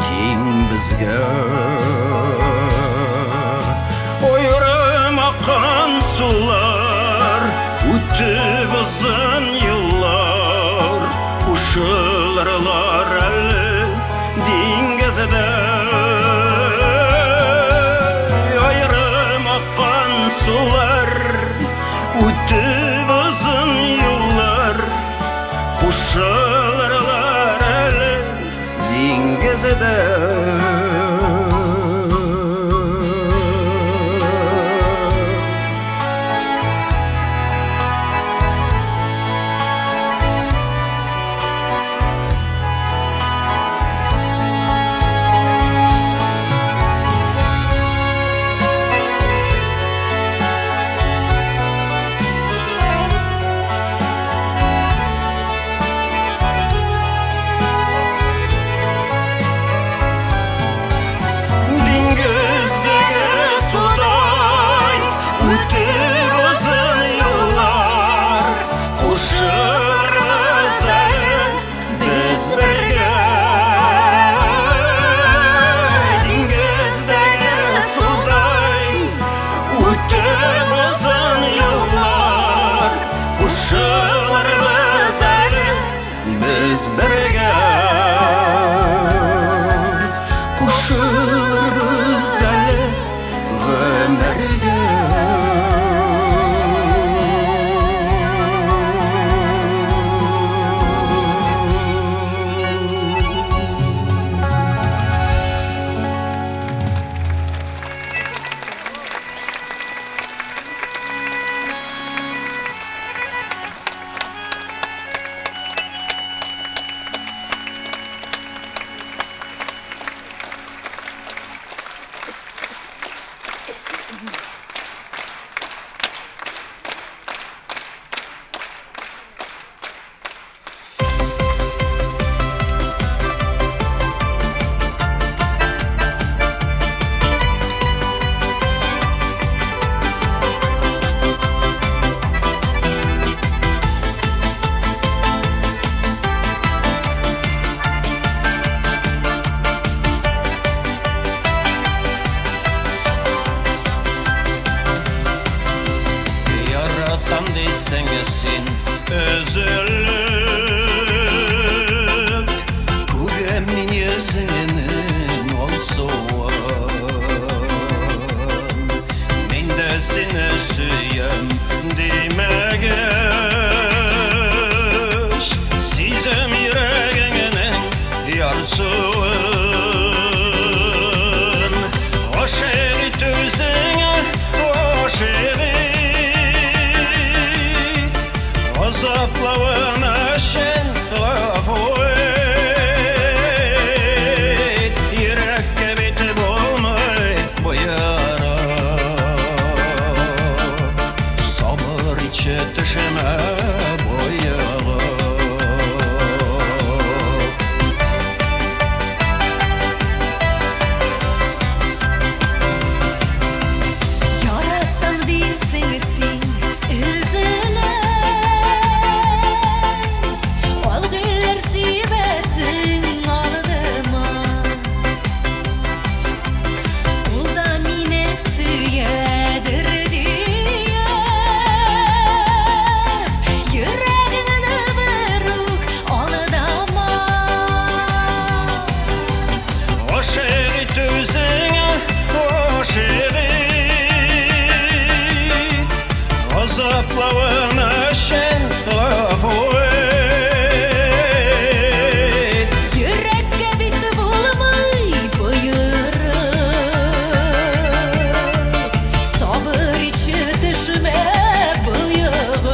тиң безгә. Аерым аккан сулар, үтеп озын еллар, кушылырлар әле диңгездә. Аерым аккан сулар, үтеп озын юллар, кушылырлар әле диңгездә. Диңгездәге судай үтеп озын юллар, кушылырбыз әле без бергә. Диңгездәге судай үтеп озын юллар, кушылырбыз әле без бергә. Кушылырбыз әле гомергә. Яратам дисең син өзелеп, Күрәм мин йөзеңнең алсуын. Мин дә сине сөям димәгәч, сизәм йөрәгеңнең ярсуын. Гашыйк ит үзеңә, гашыйк ит, азаплавым өчен гафу ит. Йөрәккә бит булмый бу яра. Газаплавың өчен гафу ит. Йөрәккә бит булмый боерып, Сабыр итче, төшмә боегып.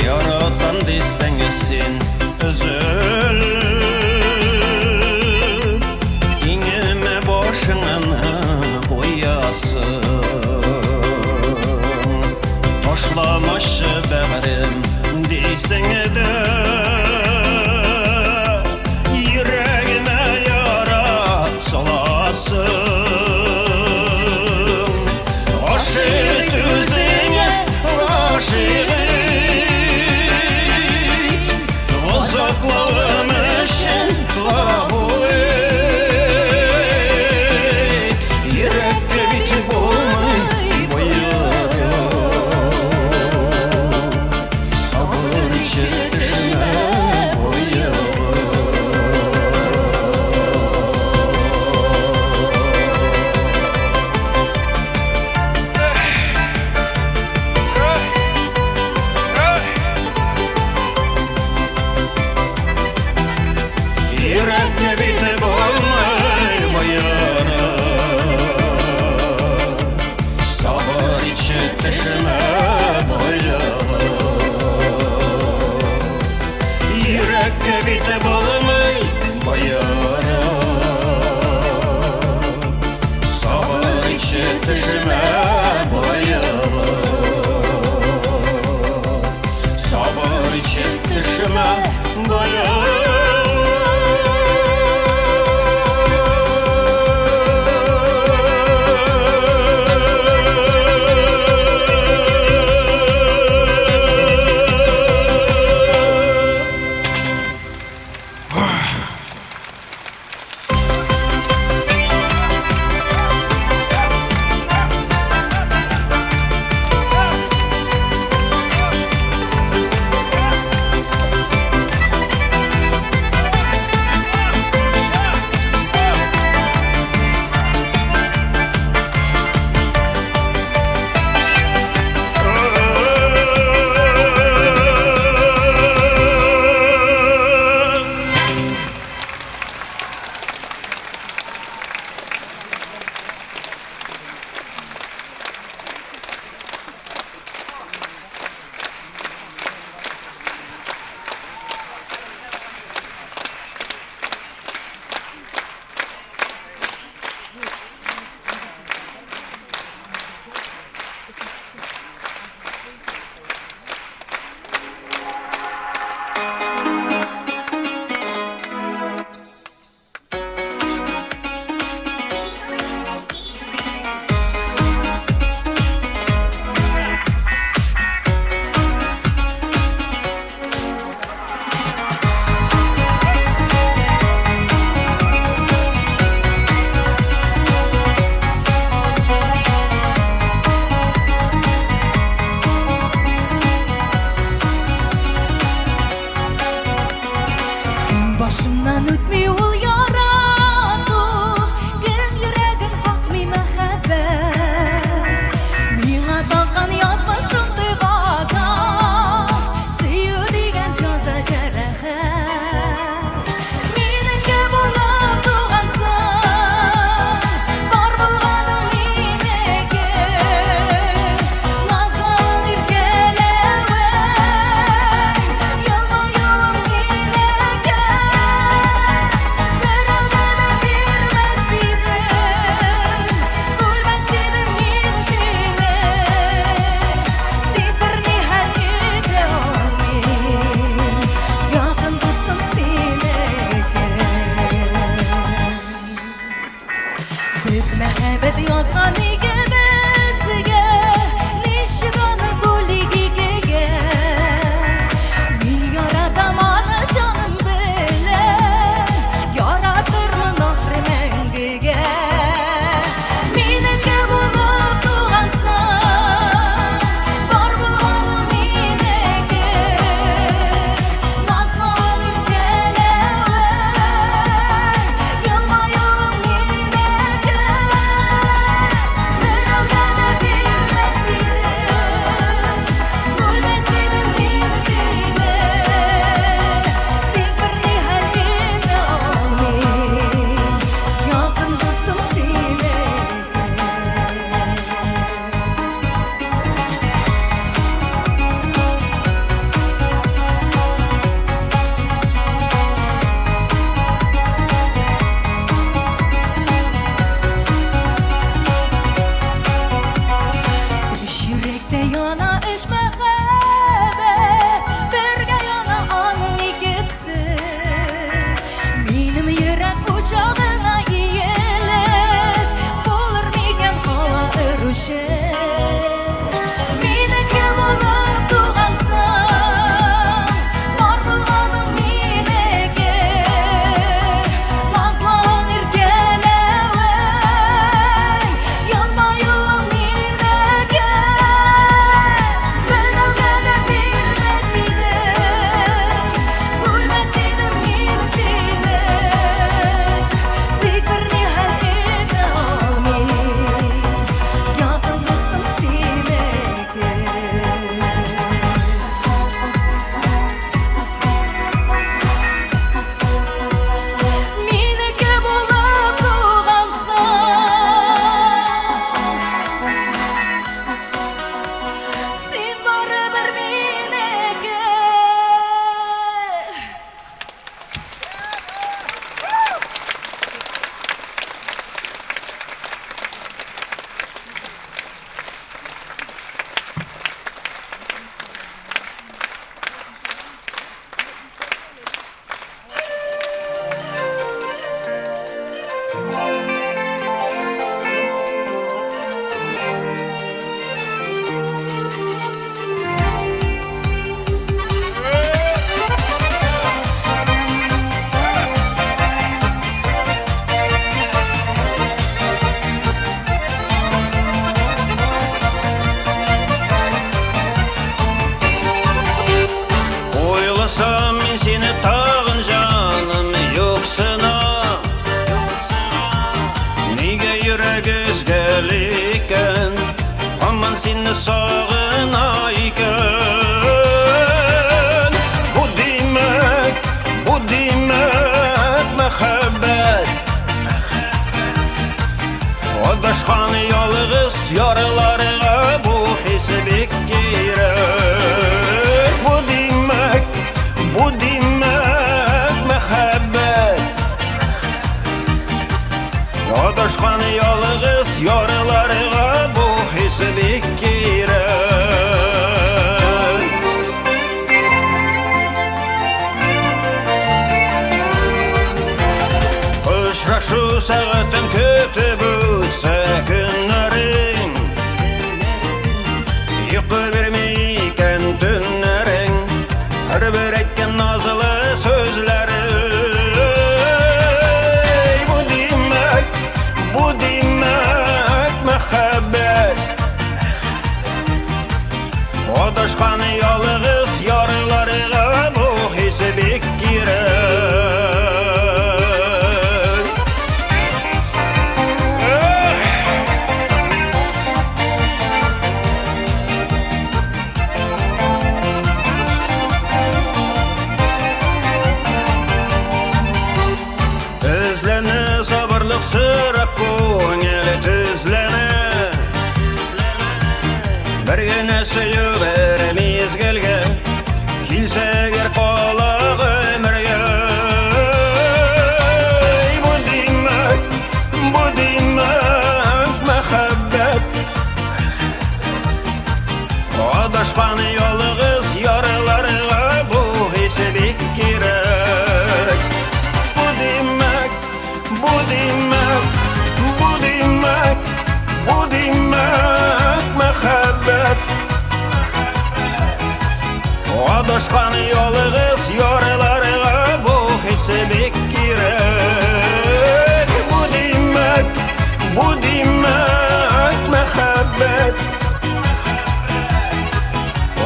Яратам дисәң син өзел, Иңемә башыңны куясың. Ташламашы бәгърем дисең дә, Йөрәгемә яра саласың. Гашыйк ит үзеңә, гашыйк ит. Газаплавым өчен гафу ит. Йөрәккә бит булмый боерып, Сабыр итче, төшмә боегып. Йөрәккә бит булмый боерып, Сабыр итче, төшмә боегып. Йөрәккә бит булмый боерып, Сабыр итче, төшмә боегып. Сабыр итче, төшмә боегып. Кем башыннан үтми ул ярату, Кем йөрәген какмый мәхәббәт. Миңа тагын язмыш шундый газап, Сөю дигән җәза җәрәхәт. Минеке булып тугансың, Бар булганың минеке. Назлавың, иркәләвең, Елмаюың минеке. Берәүгә дә бирмәс идем, Бүлмәс идем мин сине. Тик берни хәл итә алмыйм, Якын дустым синеке. Бөек мәхәббәт язган икебезгә, Ничек аны бүлик икегә? Йөрәк өзгәли икән, һаман сине сагына икән. Бу димәк, бу димәк мәхәббәт. Адашкан ялгыз ярларга бу хис бик кирәк. Бу димәк, бу димәк мәхәббәт. Адашкан ялгыз ярларга бу хис бик кирәк. Очрашу сәгатен көтеп үтсә көннәрең, йокы бирми икән төннәрең, һәрбер әйткән назлы сүзләрең. Бу димәк, бу димәк мәхәббәт. Адашкан ялгыз ярларга бу хис бик кирәк. Эзләнә сабырлык сорап күңел төзләнә. Бер генә сөю бер мизгелгә килсә әгәр кала гомергә. Бу димәк, бу димәк мәхәббәт. Адашкан ялгыз ярларга бу хис бик кирәк. Бу димәк, бу димәк, бу димәк, бу димәк мәхәббәт. Адашкан ялгыз ярларга бу хис бик кирәк. Бу димәк, бу димәк мәхәббәт.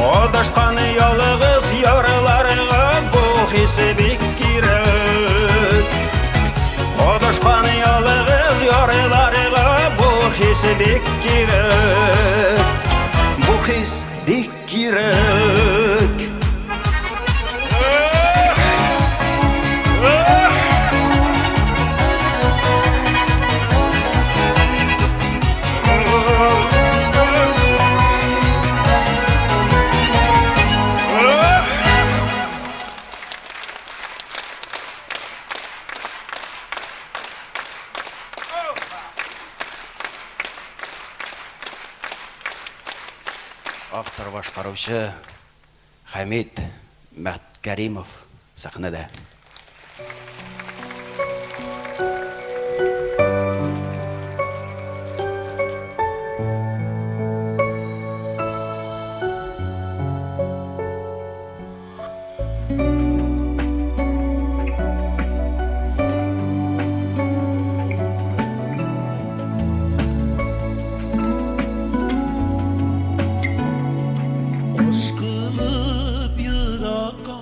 Адашкан ялгыз ярларга бу хис бик кирәк. Адашкан ялгыз ярларга бу хис бик кирәк. Бу хис бик кирәк. Автор башкаручы Хәмит Мәткәримов сәхнәдә. Ашкынып еракка,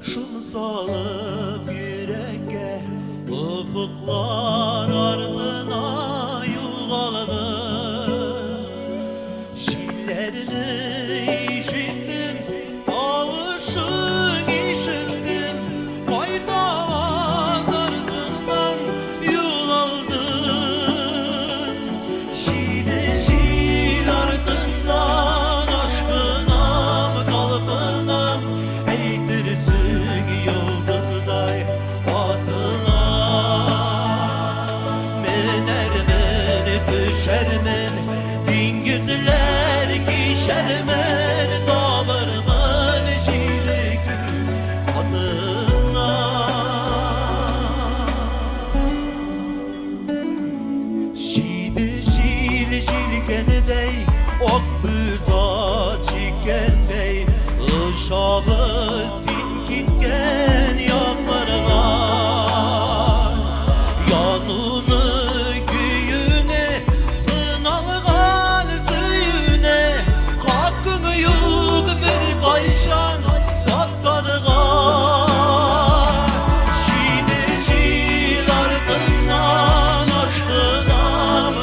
шом салып йөрәккә, офыклар артына югалды. Җилләрне ишеттем, тавышың ишеттем, кайтаваз артыннан юл алдым. Җиде җил артыннан ашкынам, талпынам, әйтерсең йолдыздай атылам. Менәрмен, төшәрмен, диңгезләр кичәрмен, табырмын җиде күл катыннан. Җиде җил җилкәндәй, ак бүз ат җиккәндәй, очабыз син киткән якларга. Януны, көюне, сыналган сөюне, хакың юк беркайчан таптарга. Җиде җил артыннан ашкынам,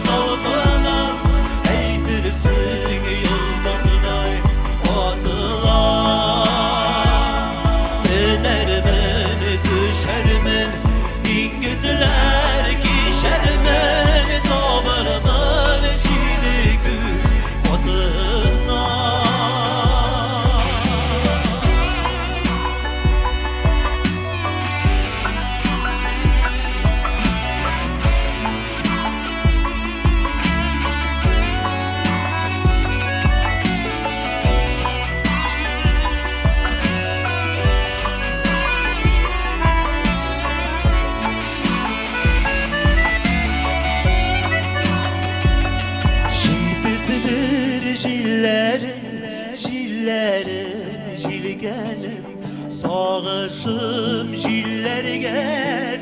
Гөлкәнем, сагышым җилләргә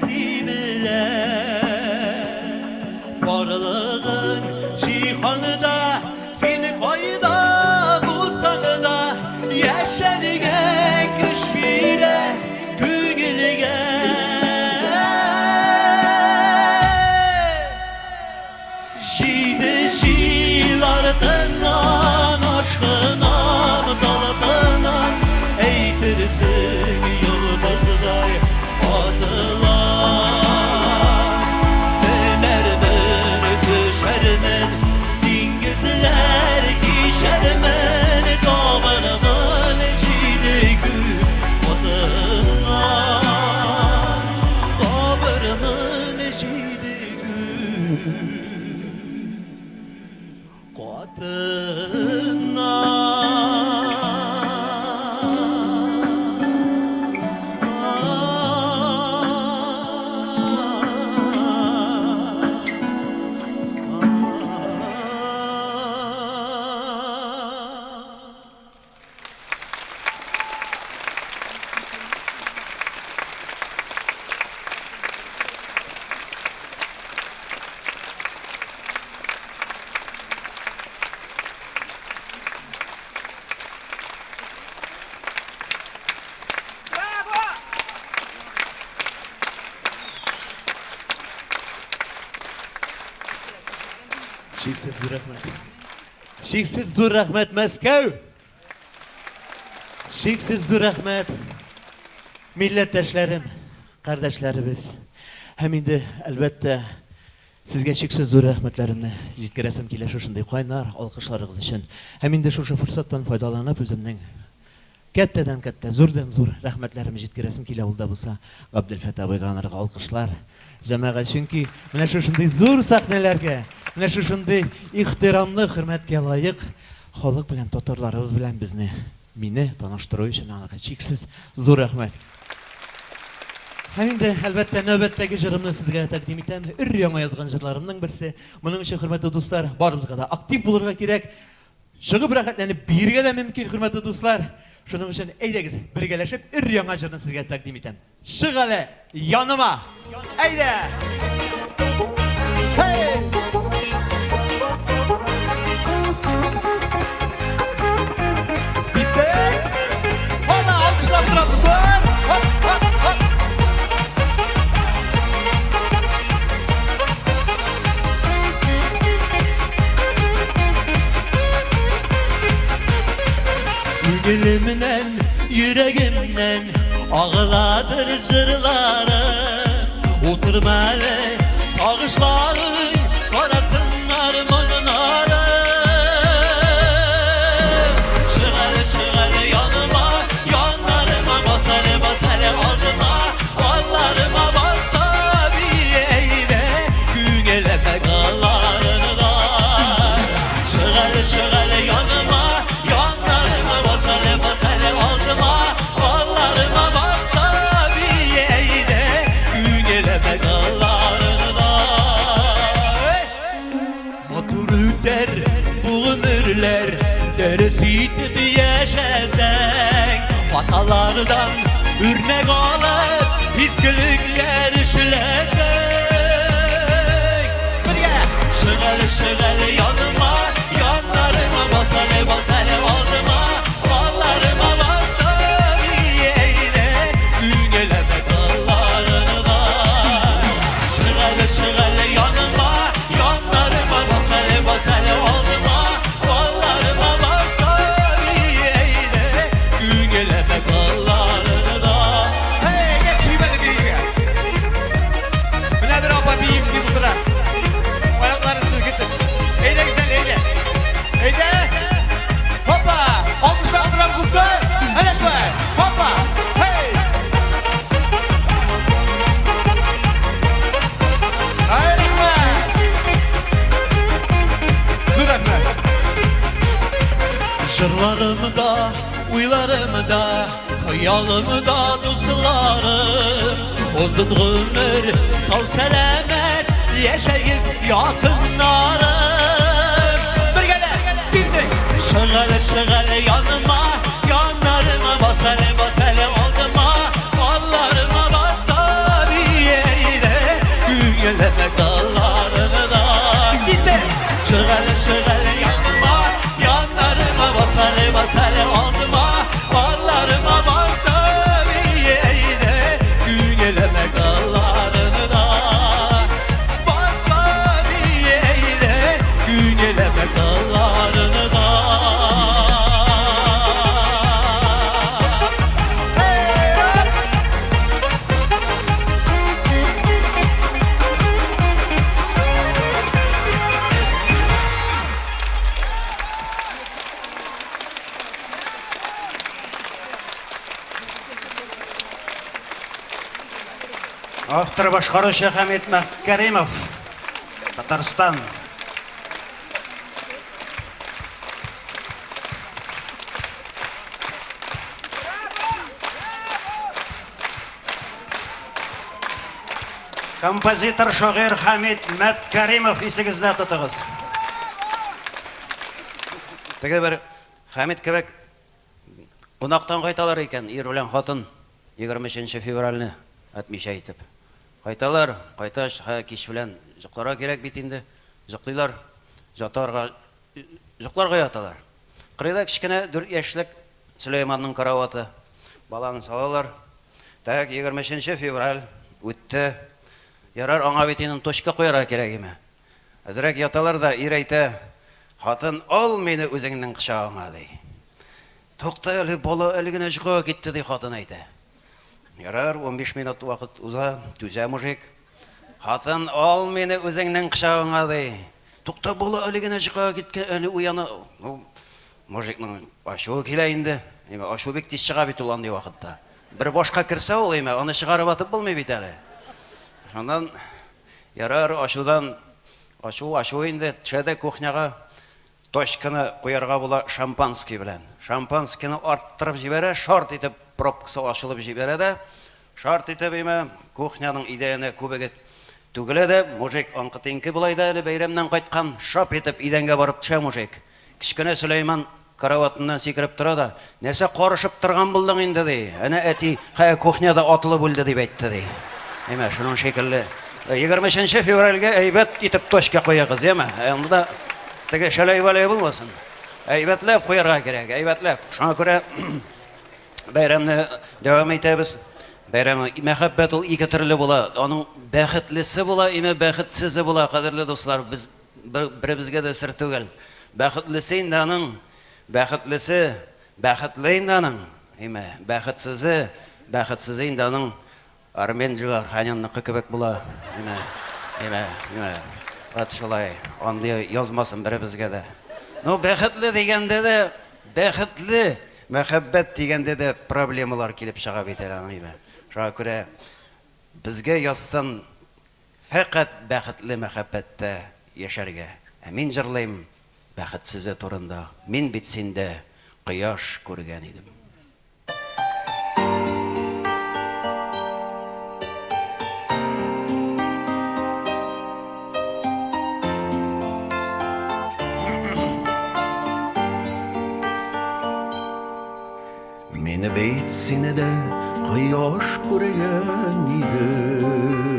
сибелә. Барлыгың җиһанда, син кайда булсаң да, яшәргә көч бирә күңелгә. Җиде җил артыннан ашкынам, талпынам, әйтерсең йолдыздай атылам. Менәрмен, төшәрмен, диңгезләр кичәрмен, табырмын җиде күк катыннан. Табырмын җиде күк катыннан. Чиксез зур рәхмәт. Чиксез зур рәхмәт, Мәскәү! Чиксез зур рәхмәт, милләттәшләрем, кардәшләребез. Һәм инде, әлбәттә, сезгә чиксез зур рәхмәтләремне җиткерәсем килә шушындый кайнар алкышларыгыз өчен. Һәм инде шушы форсаттан файдаланып, үземнең кәттәдән-кәттә, зурдан-зур рәхмәтләремне җиткерәсем килә, ул да булса Габделфәт абыйга, анарга алкышлар, җәмәгать, чөнки менә шушындый зур сәхнәләргә, менә шушындый ихтирамлы, хөрмәткә лаек халык белән, татарларыбыз белән безне, мине таныштыру өчен анарга чиксез зур рәхмәт. Һәм инде, әлбәттә, нәүбәттәге җырымны сезгә тәкъдим итәм. Өр-яңа язган җырларымның берсе. Моның өчен, хөрмәтле дуслар, барыбызга да актив булырга кирәк. Чыгып рәхәтләнеп биергә дә мөмкин, хөрмәтле дуслар. Шуның өчен әйдәгез, бергәләшеп өр-яңа җырны сезгә тәкъдим итәм. Чык әле яныма! Әйдә! Hey! Bitti. Hoppa, alkışlap торабыз. Hop, hop, hop. Күңелемнән, йөрәгемнән агыладыр җырлары. Утырма әле, сагышларың таратсыннар моңнары. Чык әле, чык әле яныма, яннарыма бас әле, бас әле алдыма, алларыма бас та бие әйдә, күңелемә кылларыны да. Чык әле, чык әле яныма, яннарыма бас әле, бас әле алдыма, алларыма бас та бие әйдә, күңелемә кылларыны да. Матур үтәр бу гомерләр, дөрес итеп яшәсәң, аталардан үрнәк алып, изгелекләр эшләсәң. Бергә! Чык әле, чык әле яныма, яннарыма бас әле, бас әле алдыма, алларыма бас та бие әйдә, күңелемә кылларыны да. Чык әле, чык әле яныма, яннарыма бас әле, бас әле алдыма, алларыма бас та бие әйдә, күңелемә кылларыны да. Hey, geç şibeli биергә. Менә бер апа биим дип утыра. Аякларын селкетеп. Әйдә, гүзәл, әйдә. Әйдә. Хопа! Алкышлап торабыз, дуслар. Әнә шулай. Хопа! Hey! Ay, рәхмәт. Зур рәхмәт. Җырларымда, уйларымда, хыялымда дусларым. Озын гомер, сау сәламәт, яшәгез якыннарым. Бергәләп, бирдек. Чык әле, чык әле яныма, яннарыма бас әле. Чык әле, чык әле яныма, яннарыма бас әле, бас әле алдыма, алларыма бастым, әйдә, күңелемә кылларыны да. Бастым, әйдә, күңелемә кылларыны да. Автор башкаручы Хәмит Мәхкәримов, Татарстан. Композитор, шагыйрь Хәмит Мәткәримов исегездә тотыгыз. Теге бер Хәмит кебек кунактан кайталар икән, ир белән хатын 23 февральне отмечать итеп. Кайталар, кайтач, кич белән йокларга кирәк бит инде. Йоклыйлар, жатарга, йокларга яталар. Кырыйда кечкенә 4 яшьлек Сөләйманның караваты. Баланы салалар. Так, 23 февраль үтте. Ярар, аңа бит инде точка куярга кирәк име. Әзрәк яталар да, ир әйтә, хатын, ал мине үзеңнең кочагыңа, ди. Тукта әле, бала әле генә йокыга китте, ди хатын әйтә. Ярар, 15 минут вакыт уза, түзә мужик. Хатын, ал мине үзеңнең кочагыңа, ди. Тукта, бала әле генә йокыга киткән, әле уяна. Ну, мужикның ачуы килә инде. Әйме, ачу бик тиз чыга бит ул андый вакытта. Бер башка керсә ул, әйме, аны чыгарып атып булмый бит әле. Шуннан, ярар, ачудан, ачу, ачу инде, төшә дә кухняга, точканы куярга була шампанский белән. Шампанскийны арттырып җибәрә, шарт итеп пробкасы ачылып җибәрә дә, шарт итеп, әйме, кухняның идәненә күбеге түгелә дә, мужик аңкы-тиңке болай да әле бәйрәмнән кайткан, шап итеп идәнгә барып төшә мужик. Кечкенә Сөләйман караватыннан сикереп тора да, Нәрсә карышып торган булдың инде, ди. Әнә әти хәя кухняда атылып үлде дип әйтте, ди. Әмә, шуның шикелле. 23 февральгә әйбәт итеп точка куегыз, яме? Анда теге шәләй-вәләй булмасын. Әйбәтләп куярга кирәк, әйбәтләп. Шуңа күрә бәйрәмне дәвам итәбез. Бәйрәм, мәхәббәт ул ике төрле була. Аның бәхетлесе була, име бәхетсезе була, кадерле дуслар. Без беребезгә дә сер түгел. Бәхетлесе инде аның, бәхетлесе, бәхетле инде аның, име, бәхетсезе, бәхетсезе инде аның Армен Джигарханянныкы кебек була, име, име, име. Вот шулай, андый язмасын беребезгә дә. Ну, бәхетле дигәндә дә, бәхетле мәхәббәт дигәндә дә проблемалар килеп чыга бит әле аның, име. Шуңа күрә безгә язсын Фәкать бәхетле мәхәббәттә яшәргә. Ә мин җырлыйм бәхетсезе турында. Мин бит синдә кояш күргән идем. Мин бит сине дә кояш күргән идем.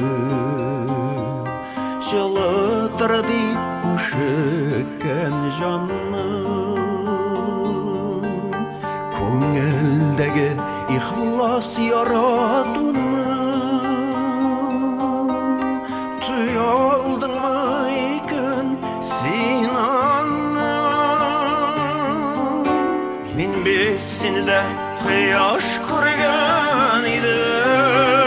Җылытыр дип күшеккән җанны. Күңелдәге ихлас яратуны тоя алдыңмы икән син аны? Мин бит сине дә кояш күргән идем.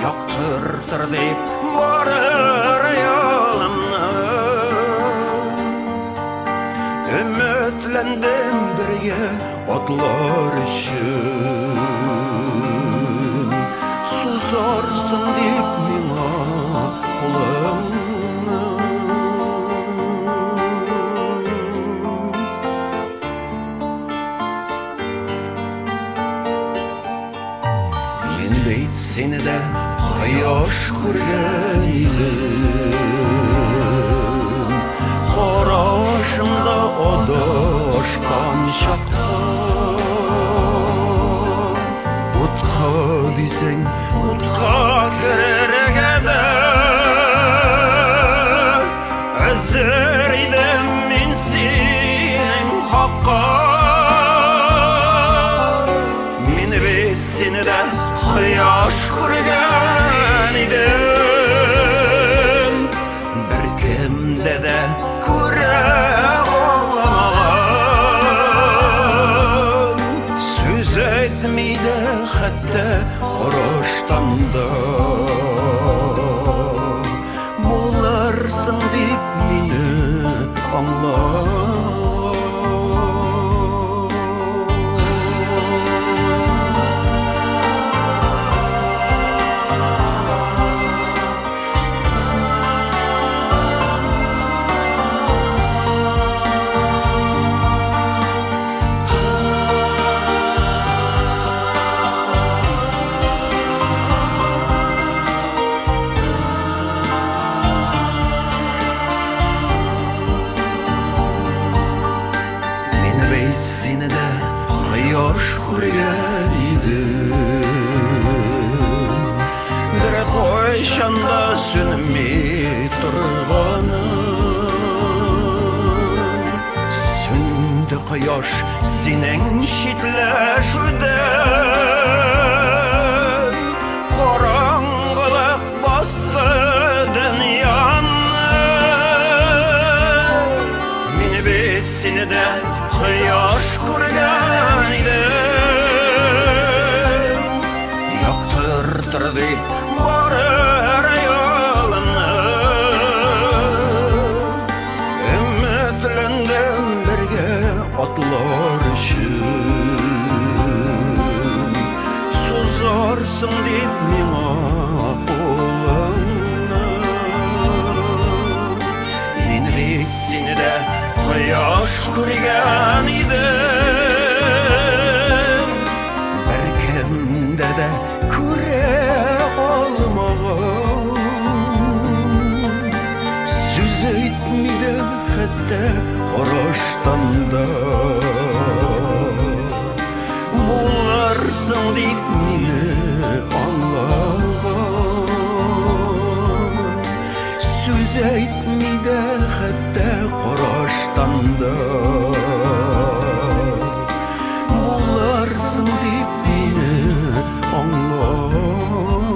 Яктыртыр дип барыр юлымны. Өметләндем бергә атлар өчен. Сузарсың дип миңа кулыңны. Мин бит сине дә кояш күргән идем. Карашыңда адашкан чакта. Утка дисең, утка керергә дә. Әзер идем мин синең хакка. Мин бит сине дә кояш күргән идем. Беркемдә дә күрә алмаган. Сүз әйтми дә хәтта караштан да булырсың дип мине аңла. Мин бит сине дә кояш күргән идем. Бер кайчан да сүнми торганым. Сүнде кояш синең читләшүдән. Караңгылык басты дөньяны. Мин бит сине дә кояш күргән идем. Яктыртыр дип барыр юлымны. Өметләндем бергә атлар өчен. Сузарсың дип миңа кулыңны. Мин бит сине дә кояш күргән идем. Беркемдә дә күрә алмаган. Сүз әйтми дә хәтта караштан да булырсың дип мине аңлаган. Сүз әйтми дә хәтта караштан да булырсың дип мине аңлаган.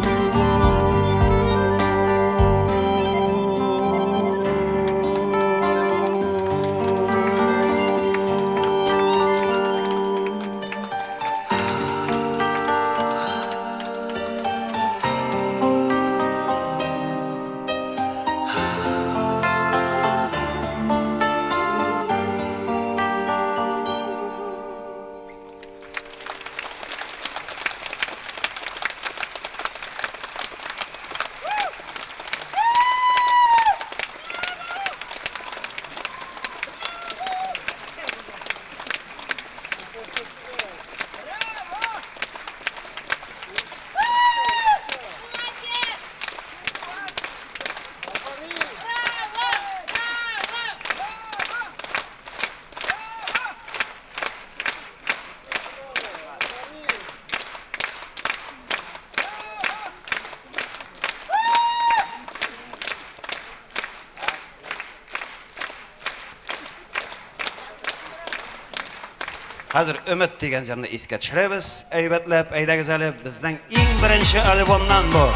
Хәзер Өмет дигән җырны искә төшерәбез. Әйбәтләп, әйдәгез әле, безнең иң беренче альбомнан бу.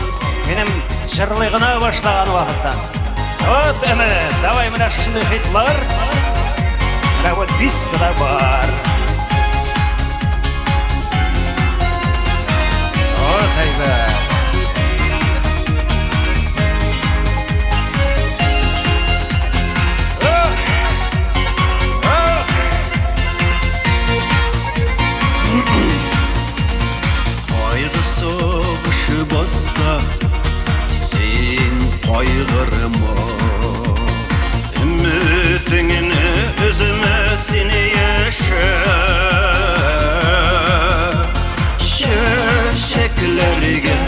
Минем җырлый гына башлаган вакыттан. Вот Өмет, давай менә шушындый хитлар. Менә бу дискода бар. Вот әйбәт. Ох! Ох! Кайгы сагышы басса, син кайгырма. Өметеңне өзмә син яшә. Чәчәкләргә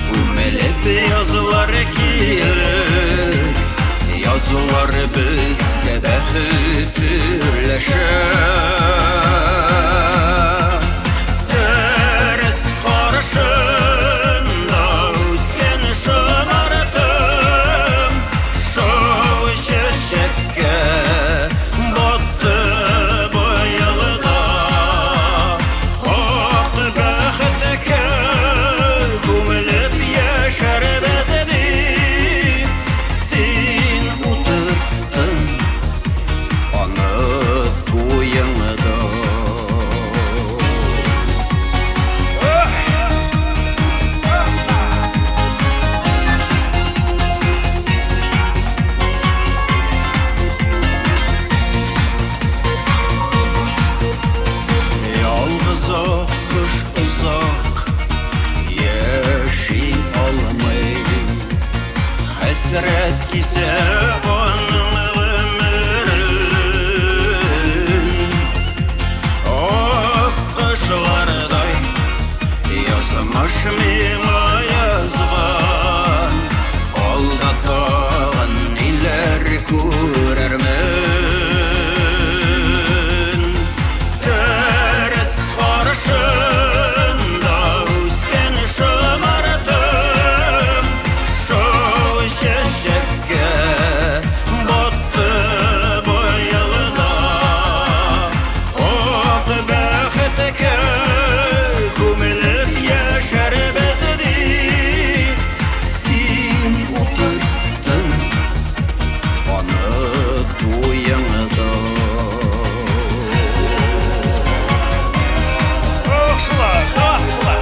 күмелеп язлар килер, язлар безгә бәхет өләшә. Дөрес каршында үскән шомартым, шау. Кисә аның гомерен. Ак кышлардай язмыш миңа язган, алда тагын ниләр күрермен. Тәрәз каршында үскән шомартым шау чәчәккә батты быелда. Ак бәхеткә күмелеп яшәрбез дип, син утырттың аны туеңда. Ох, шулай, ах, шулай.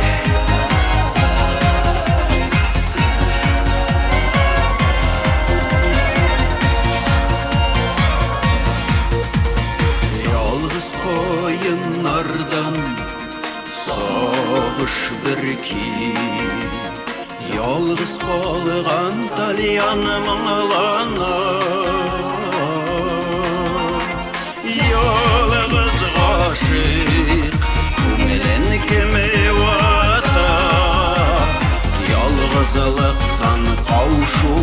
Ялгыз каеннардан сагыш бөрки, Ялгыз калган тальян моңлана. Ялгыз гашыйк күңелен кем юата, Ялгызлыктан каушу